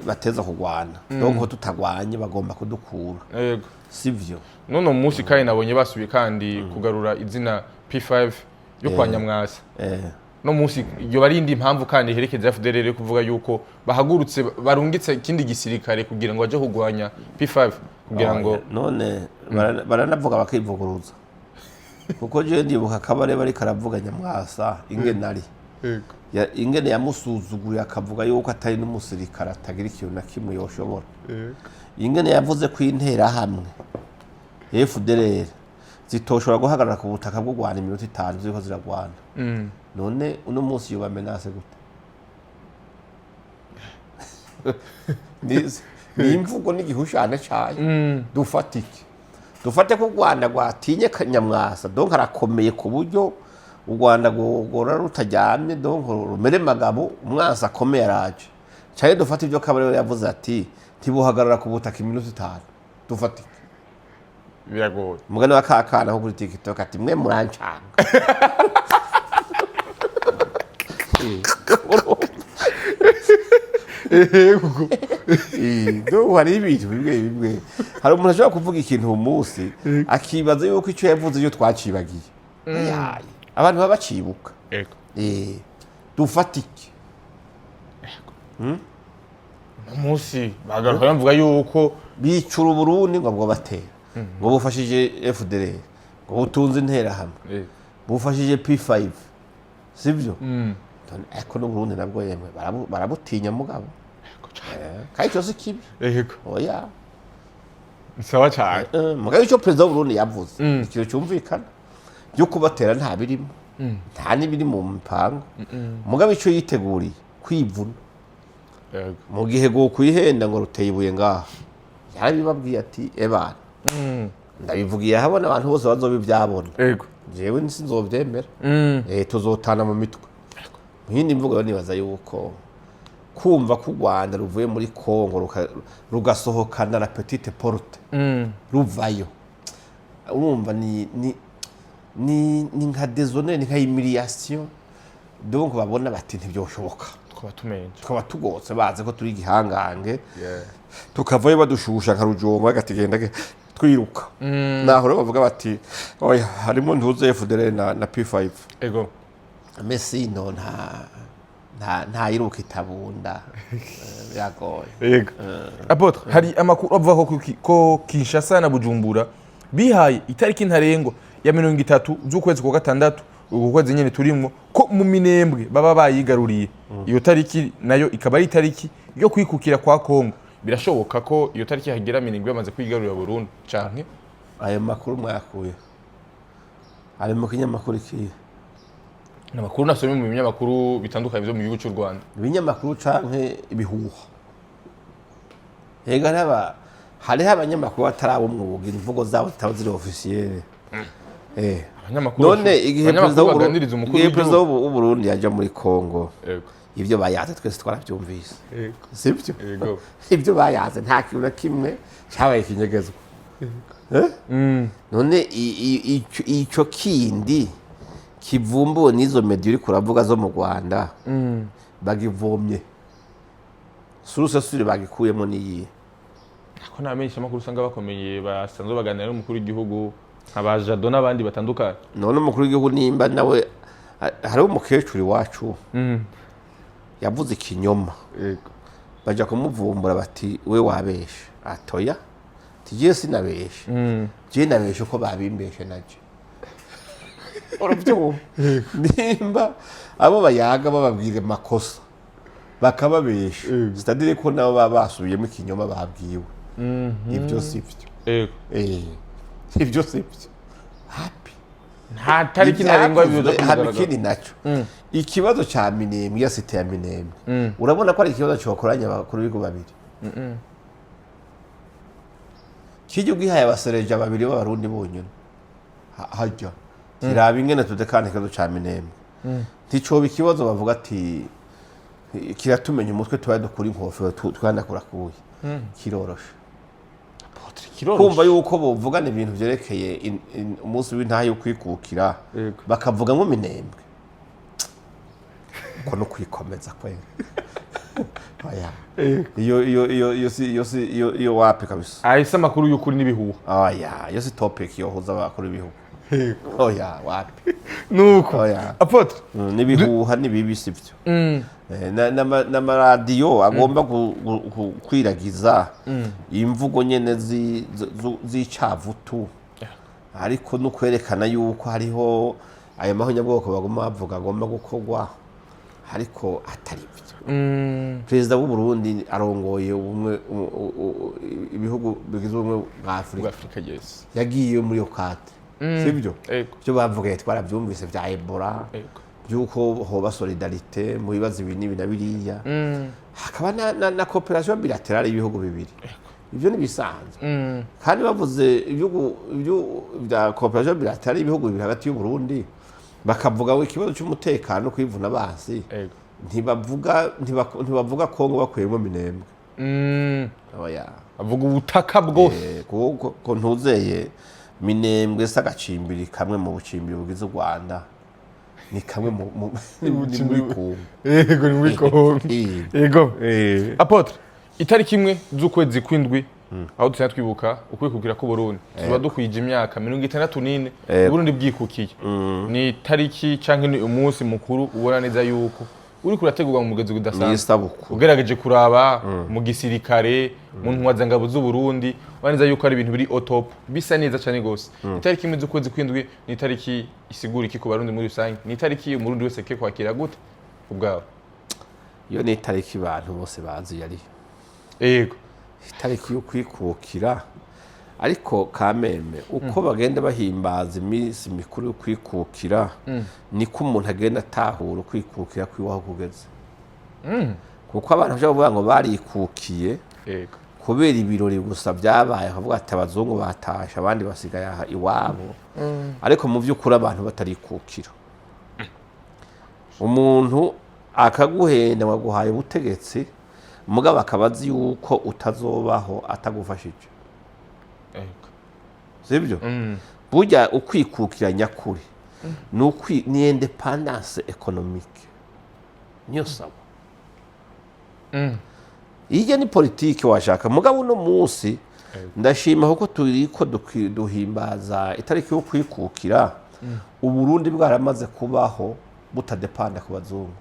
bateza kugwana, donc ko tutagwanye bagomba kudukura. Sivyo? None munsi kandi nabonye basubiye kandi kugarura izina P5 yo kwa Nyamwasa. No munsi iyo bari indi impamvu kandi iherekeza FDLR yo kuvuga yuko bahagurutse, barungitse ikindi gisirikare kugira ngo baje kugwanya P5 kugira ngo None baranavuga bakivuguruza, kuko jewe ndibuka Kabare bariko aravuga Nyamwasa ingene ari ingene yamusuzuguye, akavuga yuko atari n'umusirikare, atagira ikintu na kimwe yoshobora, ingene yavuze ko Interahamwe FDLR zitoshobora guhagarara ku butaka bw'u Rwanda iminota 5 ziriko ziragwana. None uno munsi yoba menace gute? Ni imvugo n'igihushane cayo. Dufate iki? Dufate ko u Rwanda rwatinye Nyamwasa, donc arakomeye ku buryo u Rwanda rwogora rutaryamye, donc rumere magabo, umwansi akomeye araje? Canke dufate ibyo Kabarebe yavuze ati ntibuhagarara ku butaka iminota 5? Dufate iki? Biragoye. Umugani wa kakana ko kuri TikTok ati: "Mwe murancanga." Donc hari ibintu bimwe bimwe, hari umuntu ashobora kuvuga ikintu uwo munsi akibaza yuko icyo yavuze iyo twacibagiye. Yaye, abantu baba bacibuka. Dufate iki? No munsi bagaruka bavuga yuko Bicura Uburundi ngo bwo batera, ngo bufashije FDLR, ngo butunze Interahamwe, bufashije P5, sibyo? None ariko n'Uburundi nabwo yemwe barabutinya mugabo. Kandi icyo si kibi. Oya. Sawa cyane. Mugabo icyo perezida w'Uburundi yavuze, ikintu cyumvikana byo kubatera nta birimo, nta n'ibiri mu mipango. Mugabo icyo yiteguriye kwivuna mu gihe kwihenda ngo ruteye ibuye ngaha, yarabibabwiye ati: "Ebana, ndabivugiye ahabona, abantu bose bazobibyabona. Jewe sinzobyemera. Tuzotana mu mitwe." Mu yindi mvugo rero, nibaza yuko kumva ko u Rwanda ruvuye muri Congo rugasohokana la petite porte, ruvayo, urumva ni nka déshonneur, ni nka humiliation. Donc babona bati ntibyoshoboka. Twaba tumenye. Tukaba tugotse, bazi ko turi igihangange, tukavayo badushusha nka rujombo, bagatigenda twiruka. Naho rero bavuga bati oya, harimo ntuze FDLR na P5. Messi no nta yiruka itabunda. Biragoye. Yego. Apôtre, hari amakuru avuga ko Kinshasa na Bujumbura bihaye itariki ntarengwa ya 30 z'ukwezi kwa gatandatu, uku kwezi nyene turimwo, ko mu Minembwe baba bayigaruriye. Iyo tariki nayo ikaba ari itariki yo kwikukira kwa Kongo. Birashoboka ko iyo tariki hagera Minembwe bamaze kwigarurira burundu canke? Ayo makuru mwayakuye ari mu kinyamakuru ikihe? Ni amakuru nasomye mu binyamakuru bitandukanye byo mu gihugu cy'u Rwanda. Ibinyamakuru canke ibihuha? Ega hariho abanyamakuru bataraba umwuga, imvugo zabo zitaba ziri officiel. Abanyamakuru None igihe perezida abanyamakuru baganiriza umukuru igihe perezida w'igihugu. w'Uburundi yaja muri Congo, ibyo bayaze twese twarabyumvise, sibyo? Yego. Ibyo bayaze nta kintu na kimwe cyabaye ikinyegezwa. Eh? None ico kindi kivumbuwe n'izo media uriko uravuga zo mu Rwanda, bagivomye source sûre bagikuyemo niyihe? Ko nta amakuru usanga bakomeye basanzwe baganira n'umukuru w'igihugu, nka ba Jado n'abandi batandukanye. None umukuru w'igihugu nimba nawe hariho umukecuru iwacu yavuze ikinyoma, baja kumuvumbura bati: "We wabeshe." Atoya, tigiye sinabeshe, je nabeshe uko babimbeshe naje. Urabyumva, nimba abo bayaga bababwira amakosa bakababesha, c'est-à-dire ko nabo baba basubiyemo ikinyoma babwiwe. Ibyo si byo. Ibyo si byo hapi. Nta tariki ntarengwa bizoza Ivyavuzwe, haba kumugaragaro. ikindi naco, ikibazo ca Minembwe, ya cité ya Minembwe, urabona ko ari ikibazo cokoranya abakuru b'ibihugu babiri. Kijya ugihaye abasereja babiri b'Abarundi bonyene, hajya Tiraba ingene tudekana ikibazo ca Minembwe, nticoba ikibazo. Bavuga ati kiratumenya umutwe, tubaye dukura inkofero twanakurakuye, kiroroshe. Apôtre, kiroroshe. Kumva yuko bovugana ibintu vyerekeye umunsi w'intahe yo kwikukira, bakavugamwo Minembwe, ko no kwikomeza kwera. Oya, iyo si iyo wapi kabisa. Ahise amakuru y'ukuri n'ibihuha. Oya, iyo si topic yohuza abakuru b'ibihugu. Oya, wapi. Nuko Oya. Apôtre. N'ibihuha n'ibibi sivyo. N'amaradiyo agomba kwiragiza imvugo nyene z'icavutu, ariko no kwerekana yuko hariho ayo mahonyabwoko bagomba bavuga agomba gukorwa, ariko atari byo. Perezida w'u Burundi arongoye ubumwe ibihugu bigize ubumwe bwa Afurika. Afrika, yes. Yagiye muri iyo cadre, sibyo? Ego. Byo bavugaye twarabyumvise bya Ebola, by'uko hoba solidarité mu bibazo ibi n'ibi na biriya, hakaba na coopération bilatérale y'ibihugu bibiri. Ibyo ni bisanzwe. Kandi bavuze ibihugu bya coopération bilatérale y'ibihugu bibiri hagati y'u Burundi, bakavuga ngo ikibazo cy'umutekano no kwivuna basi, ntibavuga Kongo bakuyemo Minembwe. Oya. Avuga ubutaka bwose. Kuko ko ntuzeye Minembwe se agacimbiri kamwe mu bucimbiri bugize u Rwanda, ni kamwe ni muri Kongo. Yego, ni muri Kongo. Yego. Apôtre, itariki 1 z'ukwezi kw'indwi, aho dusanzwe twibuka ukwikukira k'u Burundi, tuba dukwije imyaka 64 Burundi bwikukiye. Ni itariki canke ni umunsi mukuru ubona neza yuko uriko urategurwa mu mugenzi Ni udasanzwe. Isabukuru. Ugerageje kuraba mu gisirikare, mu ntwazangabo z'u Burundi, ubona neza yuko ari ibintu biri au top, bisa neza cyane gose. Itariki 1 z'ukwezi kw'indwi ni itariki isigura iki ku Barundi muri rusange? Ni itariki Umurundi wese akwiye kwakira gute ubwawe? Iyo ni itariki abantu bose bazi yari itariki yo kwikukira. Ariko kameme uko bagenda bahimbaza iminsi mikuru yo kwikukira, niko umuntu agenda atahura ukwikukira kw'iwaho kugeze, kuko abantu bashobora kuvuga ngo barikukiye kubera ibirori gusa byabaye, bakavuga ati abazungu batashe, abandi basigaye aha iwabo, ariko mu by'ukuri abantu batarikukira. Umuntu akaguhenda waguhaye ubutegetsi, mugabo akaba azi yuko utazobaho atagufashije. Sibyo? Burya ukwikukira nyakuri ni indépendance économique, niyo sawa. Iyo ni politiki washaka. Mugabo uno munsi ndashima kuko turiko duhimbaza itariki yo kwikukira, Uburundi bwaramaze kubaho butadepanda ku bazungu,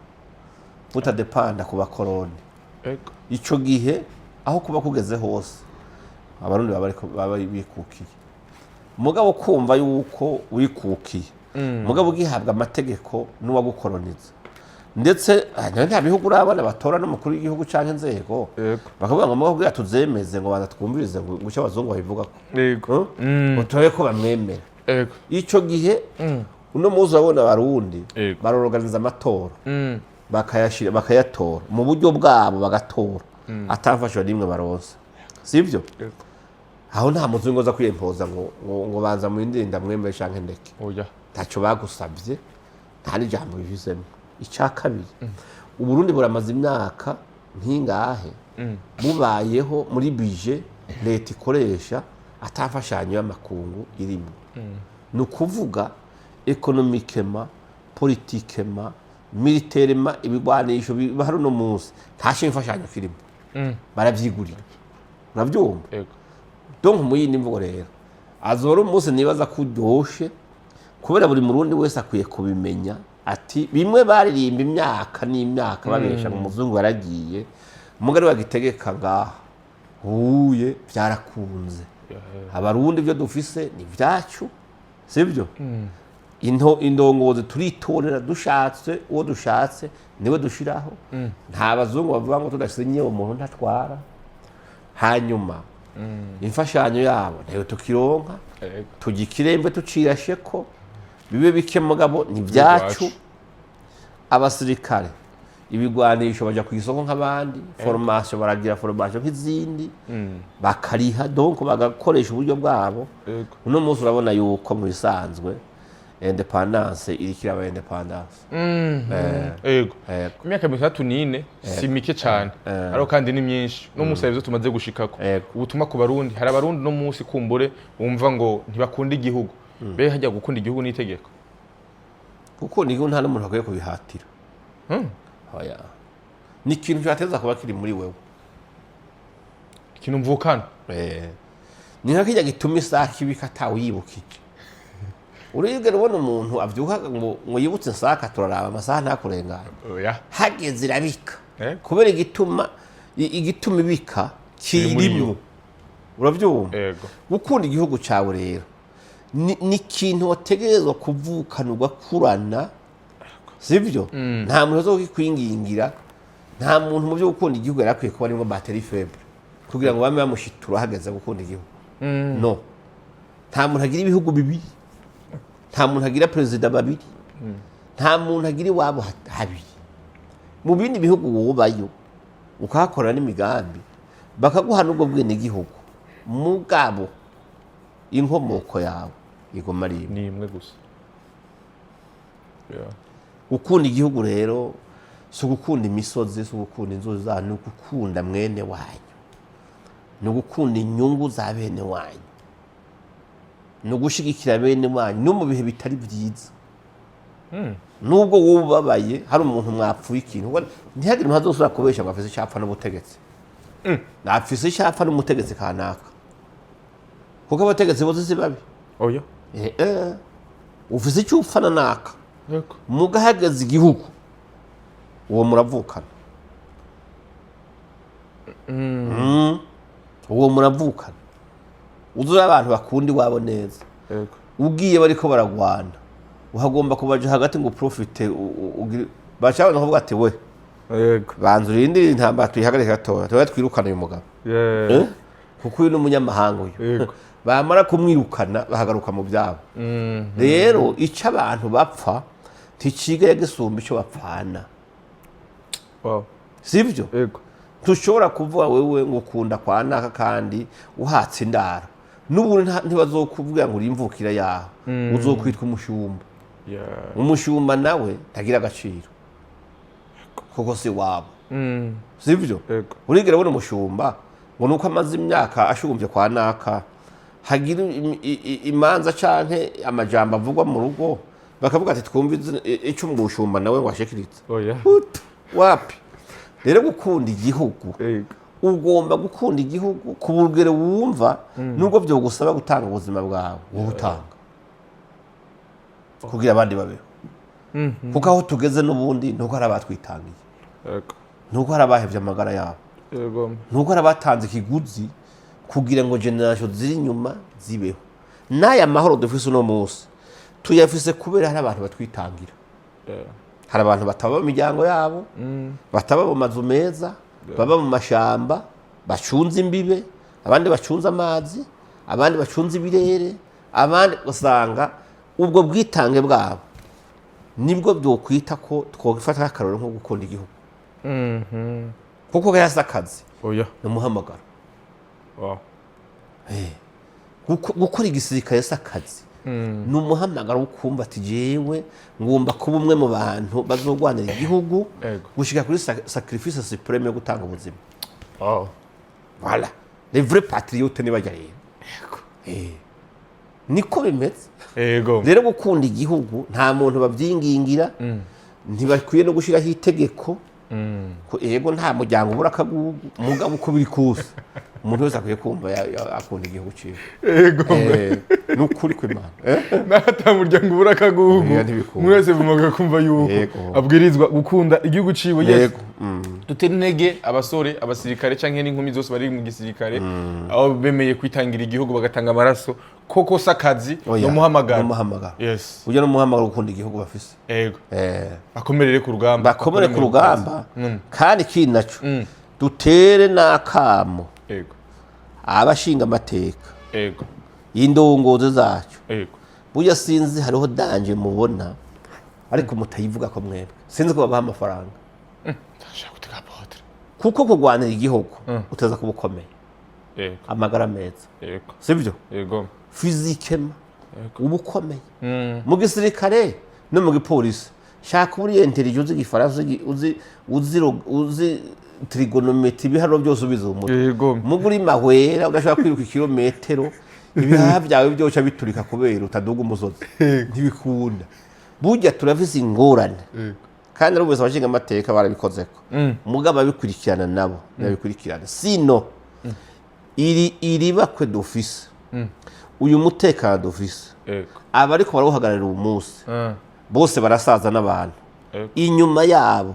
butadepanda ku bakoroni. Ico gihe aho kuba kugeze hose, Abarundi baba bikukiye. Mugabo kumva yuko wikukiye, mugabo ugihabwa amategeko n'uwagukoroniza, ndetse nta bihugu urabona batora n'umukuru w'igihugu canke inzego, bakavuga ngo mugabo kugira tuzemeze ngo banza twumvirize ngo icyo abazungu babivugako, ngo turabe ko bamwemera. Ico gihe uno munsi urabona Abarundi baroroganiza amatora, bakayashira, bakayatora mu buryo bwabo, bagatora atamfasho n'imwe baronse, sibyo? Aho nta muzungu aza kwiyempoza ngo banza murindire ndamwemere canke ndeke. Oya. Ntacyo bagusabye, nta n'ijambo bifisemo. Icya kabiri, Uburundi buramaze imyaka ntingahe bubayeho muri budget leta ikoresha atamfashanyo y'amakungu irimo. Ni ukuvuga économiquement, politiquement, militairement, ibigwanisho bihari uno munsi nta imfashanyo kirimo, baravyigurira, urabyumva? Yego. Donc mu yindi mvugo rero, azora umunsi nibaza ko uryoshe, kubera buri Murundi wese akwiye kubimenya ati bimwe baririmba imyaka n'imyaka babesha ngo umuzungu yaragiye, umugari bagitegeka ngaha huye, byarakunze. Abarundi ibyo dufise ni ibyacu, sibyo? Into indongozi turitorera, dushatse uwo dushatse niwe dushiraho, nta bazungu bavuga ngo tudasinye umuntu ntatwara. Hanyuma imfashanyo yabo ntayo tukironka. Tujya ikirembe tucirashe ko bibe bike, mugabo ni ibyacu. Ibyacu. Abasirikare, ibigwanisho baja ku isoko nk'abandi, formation baragira formation nk'izindi, bakariha, donc bagakoresha uburyo bwabo. Uno munsi urabona yuko mu bisanzwe Indépendance iriko iraba indépendance. Yego. Yego. Imyaka 64 si mike cyane, ariko kandi ni myinshi. No munsi hari ivyo tumaze gushikako. Ubutumwa ku Barundi: hari Abarundi no munsi kumbure wumva ngo ntibakunda igihugu. Mbega hajya gukunda igihugu n'itegeko? Gukunda igihugu nta n'umuntu akwiye kubihatira. Oya, ni ikintu cyateza kuba kiri muri wewe. Ikintu mvukana. Ni nka kirya gituma isake ibika atawuyibukije. Urigera ubona umuntu avyuka ngo yibutse isake, turaraba amasaha ntakurengana? Oya. Hageze irabika. Kubera igituma ibika Kiri muri yo. kirimwo, uravyumva? Yego. Gukunda igihugu cyawe rero ni ikintu wategerezwa kuvukana, ugakurana, sibyo? Nta muntu uzokikwingingira, nta muntu. Mu byo gukunda igihugu yari akwiye kuba arimo batterie faible kugira ngo bame bamushitura hageze gukunda igihugu. No nta muntu agira ibihugu bibiri, nta muntu agira perezida babiri, nta muntu agira iwabo habiri. Mu bindi bihugu wubayo ukahakora n'imigambi, bakaguha n'ubwo bwenegihugu, mugabo inkomoko yawe iguma ari imwe. Ni imwe gusa. Yeah. Gukunda igihugu rero si ugukunda imisozi, si ugukunda inzuzi zayo, ni ugukunda mwene wanyu, ni ugukunda inyungu za bene wanyu, ni ugushyigikira bene wanyu no mu bihe bitari byiza. Nubwo wowe ubabaye, hari umuntu mwapfuye ikintu, ubwo ntihagire umuntu azosubira kubesha ngo afise icyapfa n'ubutegetsi, afise icyapfa n'umutegetsi kanaka, kuko abategetsi bose si babi. Oya. Ufise icyo upfana naka, mugahagaze igihugu, uwo muravukana. Uwo muravukana. Uzura abantu bakunda iwabo neza. Ugiye bariko baragwana, uhagomba kubaja hagati ngo profite baca abantu bakavuga ati: "We, banza urindire intambara tuyihagarike gatoya, tuba twirukana uyu mugabo." Eh? Kuko uyu ni umunyamahanga uyu. Bamara kumwirukana bahagaruka mu byabo. Rero icyo abantu bapfa nticigera gisumba icyo bapfana. Sibyo? Yego. Ntushobora kuvuga wewe ngo ukunda kwa naka kandi uhatse indaro. N'ubundi ntibazokubwira ngo uri imvukira yaho, uzokwitwa umushumba. Umushumba nawe ntagira agaciro kuko si wabo. Sibyo? Yego. Urigera ubona umushumba ngo nuko amaze imyaka ashumbye kwa naka, hagira imanza canke amajambo avugwa mu rugo, bakavuga ati: "Twumve ico umushumba nawe ngo ashikiritse"? Oya. Utu, wapi. Rero gukunda igihugu, ugomba gukunda igihugu ku rugero wumva nubwo byogusaba gutanga ubuzima bwawe, wowe utanga kugira abandi babeho, kuko aho tugeze n'ubundi nuko hari abatwitangiye, nuko hari abahevye amagara yabo, nuko hari abatanze ikiguzi kugira ngo génération ziri inyuma zibeho. N'aya mahoro dufise uno munsi tuyafise kubera hari abantu batwitangira. Hari abantu bataba mu miryango yabo, bataba mu mazu meza, baba mu mashamba, bacunze imbibe, abandi bacunze amazi, abandi bacunze ibirere, abandi usanga ubwo bwitange bwabo nibwo byokwita ko twofata akarorero nko gukunda igihugu, kuko gahasa akazi, Oya. ni umuhamagaro. Gukora igisirikare si akazi, ni umuhamagaro wo kumva ati: "Jewe ngomba kuba umwe mu bantu bazogwanira igihugu gushika kuri sacrifice suprême yo gutanga ubuzima." Voilà les vrais patriotes ni bajya rero. Niko bimeze. Rero gukunda igihugu nta muntu babyingingira, ntibakwiye no gushyiraho itegeko. Ko yego, nta muryango ubura akagugu, mugabo uko biri kose umuntu wese akwiye kumva akunda igihugu ciwe. Ni ukuri kw'Imana. Nta muryango ubura akagugu. Oya, ntibikunda. Umuntu wese bumaga kumva yuko abwirizwa gukunda igihugu ciwe, yes. Yego. Dutere intege abasore, abasirikare canke n'inkumi zose bari mu gisirikare, aho bemeye kwitangira igihugu bagatanga amaraso. Koko si akazi, Oya, ni umuhamagaro. ni umuhamagaro. Ujya n'umuhamagaro gukunda igihugu bafise. Bakomerere ku rugamba. Bakomere ku Bakomere rugamba. Kandi ikindi naco, dutere n'akamo abashinga amateka, indongozi zacu. Burya sinzi, hariho danger mubona ariko mutayivuga ko mwebwe, sinzi ko babaha amafaranga. Ndashaka gutega apôtre. Kuko kurwanira igihugu uteza kuba ukomeye, amagara meza, sibyo? Yego. Physiquement. Uba ukomeye mu gisirikare no mu gipolisi. Shaka uri intelligent, uzi igifaransa, uzi trigonométrie, ibiharuro byose ubizi mu mutwe. Muga uri mahwera, udashobora kwiruka ikirometero, ibihaha byawe byoca biturika kubera utaduga umusozi, ntibikunda. Burya turafise ingorane, kandi ari wese abashinga amateka barabikozeko, mugabo ababikurikirana nabo ntibabikurikirana. Sino iri iribakwe dufise, uyu mutekano dufise, abariko barawuhagararira uyu munsi bose barasaza n'abantu. Inyuma yabo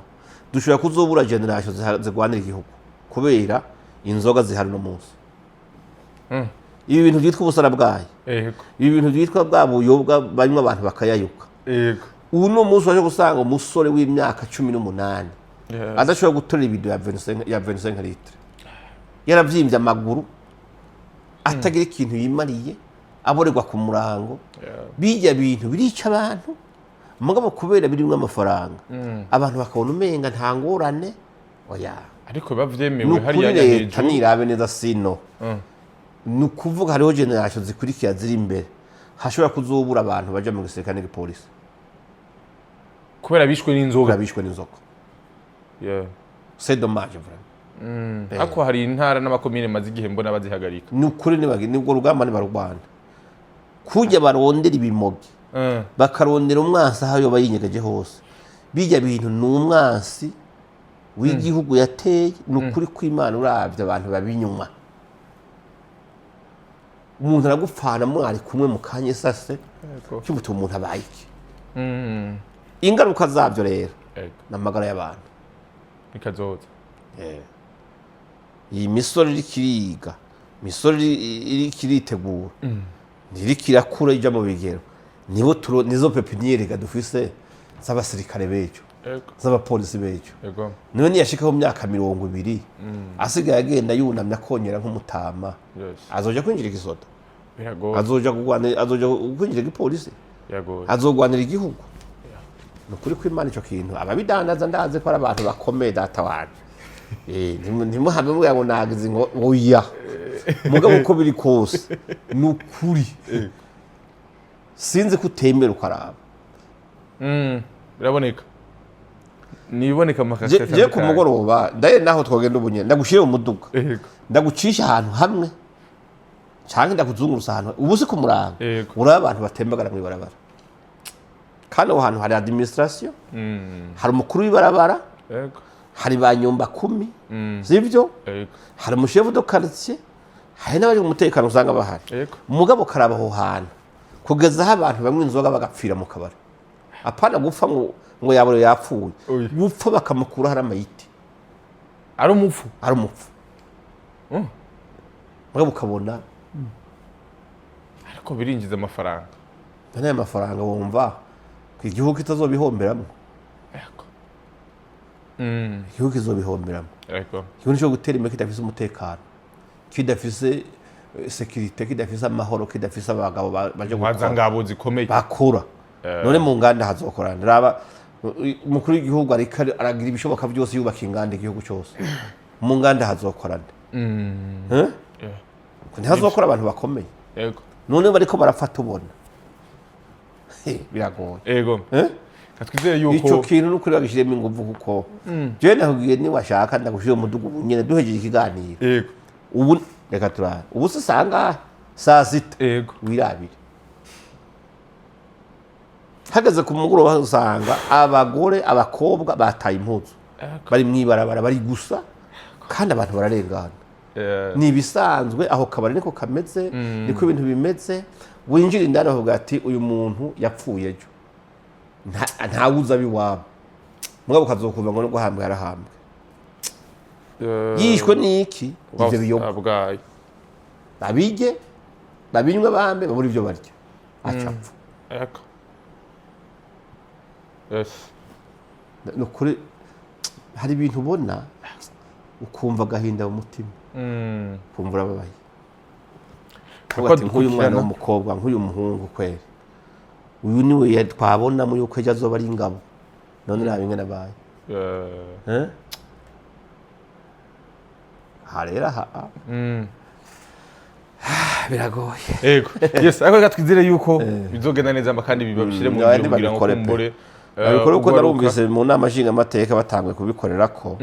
dushobora kuzobura génération zigwanira igihugu kubera inzoga zihari uno munsi. Ibi bintu byitwa ubusara bwayo, ibi bintu byitwa bwa buyobwa banywa abantu bakayayuka. Uno munsi waje gusanga umusore w'imyaka 18 adashobora gutorera ibido ya 25, ya 25 litres, yaravyimbye amaguru, atagira ikintu yimariye, aborerwa ku murango. Bijya bintu birica abantu, mugabo kubera birimwo amafaranga, abantu bakabona umenga nta ngorane. Oya. Ariko biba Ni vyemewe ukuri, hariya leta hejuru. nirabe neza. Sino ni ukuvuga hariho génération zikurikira ziri imbere, hashobora kuzobura abantu baja mu gisirikare n'igipolisi kubera bishwe n'inzoga. Kubera bishwe n'inzoga. C'est dommage vraiment. Ariko hari intara n'amakomine maze igihe mbona bazihagarika. Ni ukuri, nibwo rugamba nibarurwana kujya barondera ibimogi, bakarondera umwansi aho yoba yinyegeje hose. Bijya bintu ni umwansi w'igihugu yateye. Ni ukuri kw'Imana, uravye abantu babinywa, umuntu aragupfana mwari kumwe mu kanya isase. Cyubuti umuntu abaye iki? Ingaruka zabyo rero ni amagara y'abantu. Bikazoza. Iyi misoro iriko iriga, imisoro iriko iritegura, ntiriko irakura ija mu bigero, nibo nizo pépinière ga dufise z'abasirikare b'ejo, z'abapolisi b'ejo. Niwe niyashikaho mu myaka 20 asigaye agenda yunamye akongera nk'umutama, azoja kwinjira igisoda? Biragoye. Azoja kugwanira, azoja kwinjira igipolisi? Biragoye. Azogwanira igihugu? Ni ukuri kw'Imana, ico kintu ababidandaza ndazi ko ari abantu bakomeye, data wanje. Ntimuhame mugira ngo nagize ngo oya. Mugabo uko biri kose, ni ukuri, sinzi ko utembera ukaraba. Biraboneka, niboneka mu makaritsiye Je ku atandukanye. mugoroba ndaye naho twogenda ubu nyene, ndagushire mu muduga, ndagucisha ahantu hamwe canke ndakuzungurusa ahantu ubu si ku murango, uraba abantu batembagara mw'ibarabara. Kandi aho hantu hari administration, hari umukuru w'ibarabara, hari ba nyumba kumi, sivyo? Hari umushefu de quartier, hari n'abari mu mutekano usanga bahari. Mugabo karaba aho hantu kugeza aho abantu banywa inzoga bagapfira mu kabari. Apana gupfa ngo yabure yapfuye, Oya. gupfa bakamukura hari amayiti. Ari umupfu. Ari umupfu. Mugabo ukabona Ariko birinjiza amafaranga. Bene ayo mafaranga wumva ko igihugu kitazobihomberamo? Igihugu kizobihomberamo. Igihugu nico gutera imbere kidafise umutekano, kidafise sécurité, kidafise amahoro, kidafise abagabo baje Waza gukora, ngabo zikomeye. bakora. None mu nganda hazokorana? Raba umukuru w'igihugu ariko aragira ibishoboka byose yubaka inganda igihugu cyose. Mu nganda hazokorana? Eh? Yeah. Ntihazokora abantu bakomeye? None bariko barafata ubona. He, biragoye. Eh? Katwizere yuko Ico kintu nukuri bagishyiremo inguvu, kuko jewe nakubwiye, niwashaka ndagushyira umudugudu nyene duhejeje ikiganiro. Ubu reka turabe, ubu se sangahe? Saa sita. Wirabire hageze ku mugoroba, usanga abagore, abakobwa bataye impuzu, bari mw'ibarabara bari gusa, kandi abantu bararengana. Ni ibisanzwe, aho kabari niko kameze, niko ibintu bimeze. Winjira indani bavuga ati uyu muntu yapfuye ejo. Ntawuzi abiwabo, mugabo ukazokumva ngo no guhambwa yarahambwe. Yishwe n'iki? Ivyo biyoga. Bwayo. Babirye, babinywe, bambe babura ibyo barya, acapfa. Yes. Ni ukuri, hari ibintu ubona ukumva agahinda mu mutima, ukumva urababaye. Kuko Ati nk'uyu mwana dukurikirana. w'umukobwa, nk'uyu muhungu kweri, uyu niwe twabonamo yuko ejo azoba ari ingabo, none raba ingene abaye. Eh? Aha rero aha. Biragoye. Yego, yes, ariko reka twizere yuko bizogenda neza kandi babishyire mu Nawe ngiro kugira ngo ntibabikore pe. kumbure Babikore kuko ugwaruka. Narumvise mu nama nshingamateka batanguye kubikorera ko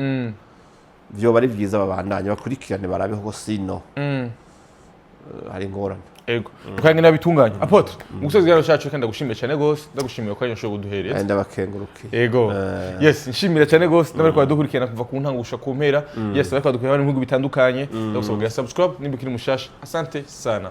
vyoba ari byiza, babandanye bakurikirane barabe ko sino hari ingorane. Ego, tukangena bitunganye. Apôtre, mu gusoza ikiganiro cyacu, kandi ndagushimiye cyane gose, ndagushimiye ko ushoboye kuduhereza. Kandi ndabakengurukiye. Ego, yes, nshimira cyane gose n'abariko baradukurikirana kuva ku ntango gushika ku mpera. Yes, bariko badukurikirana bari mu bihugu bitandukanye, ndagusaba kugira subscribe nimba ukiri mushasha. Asante sana.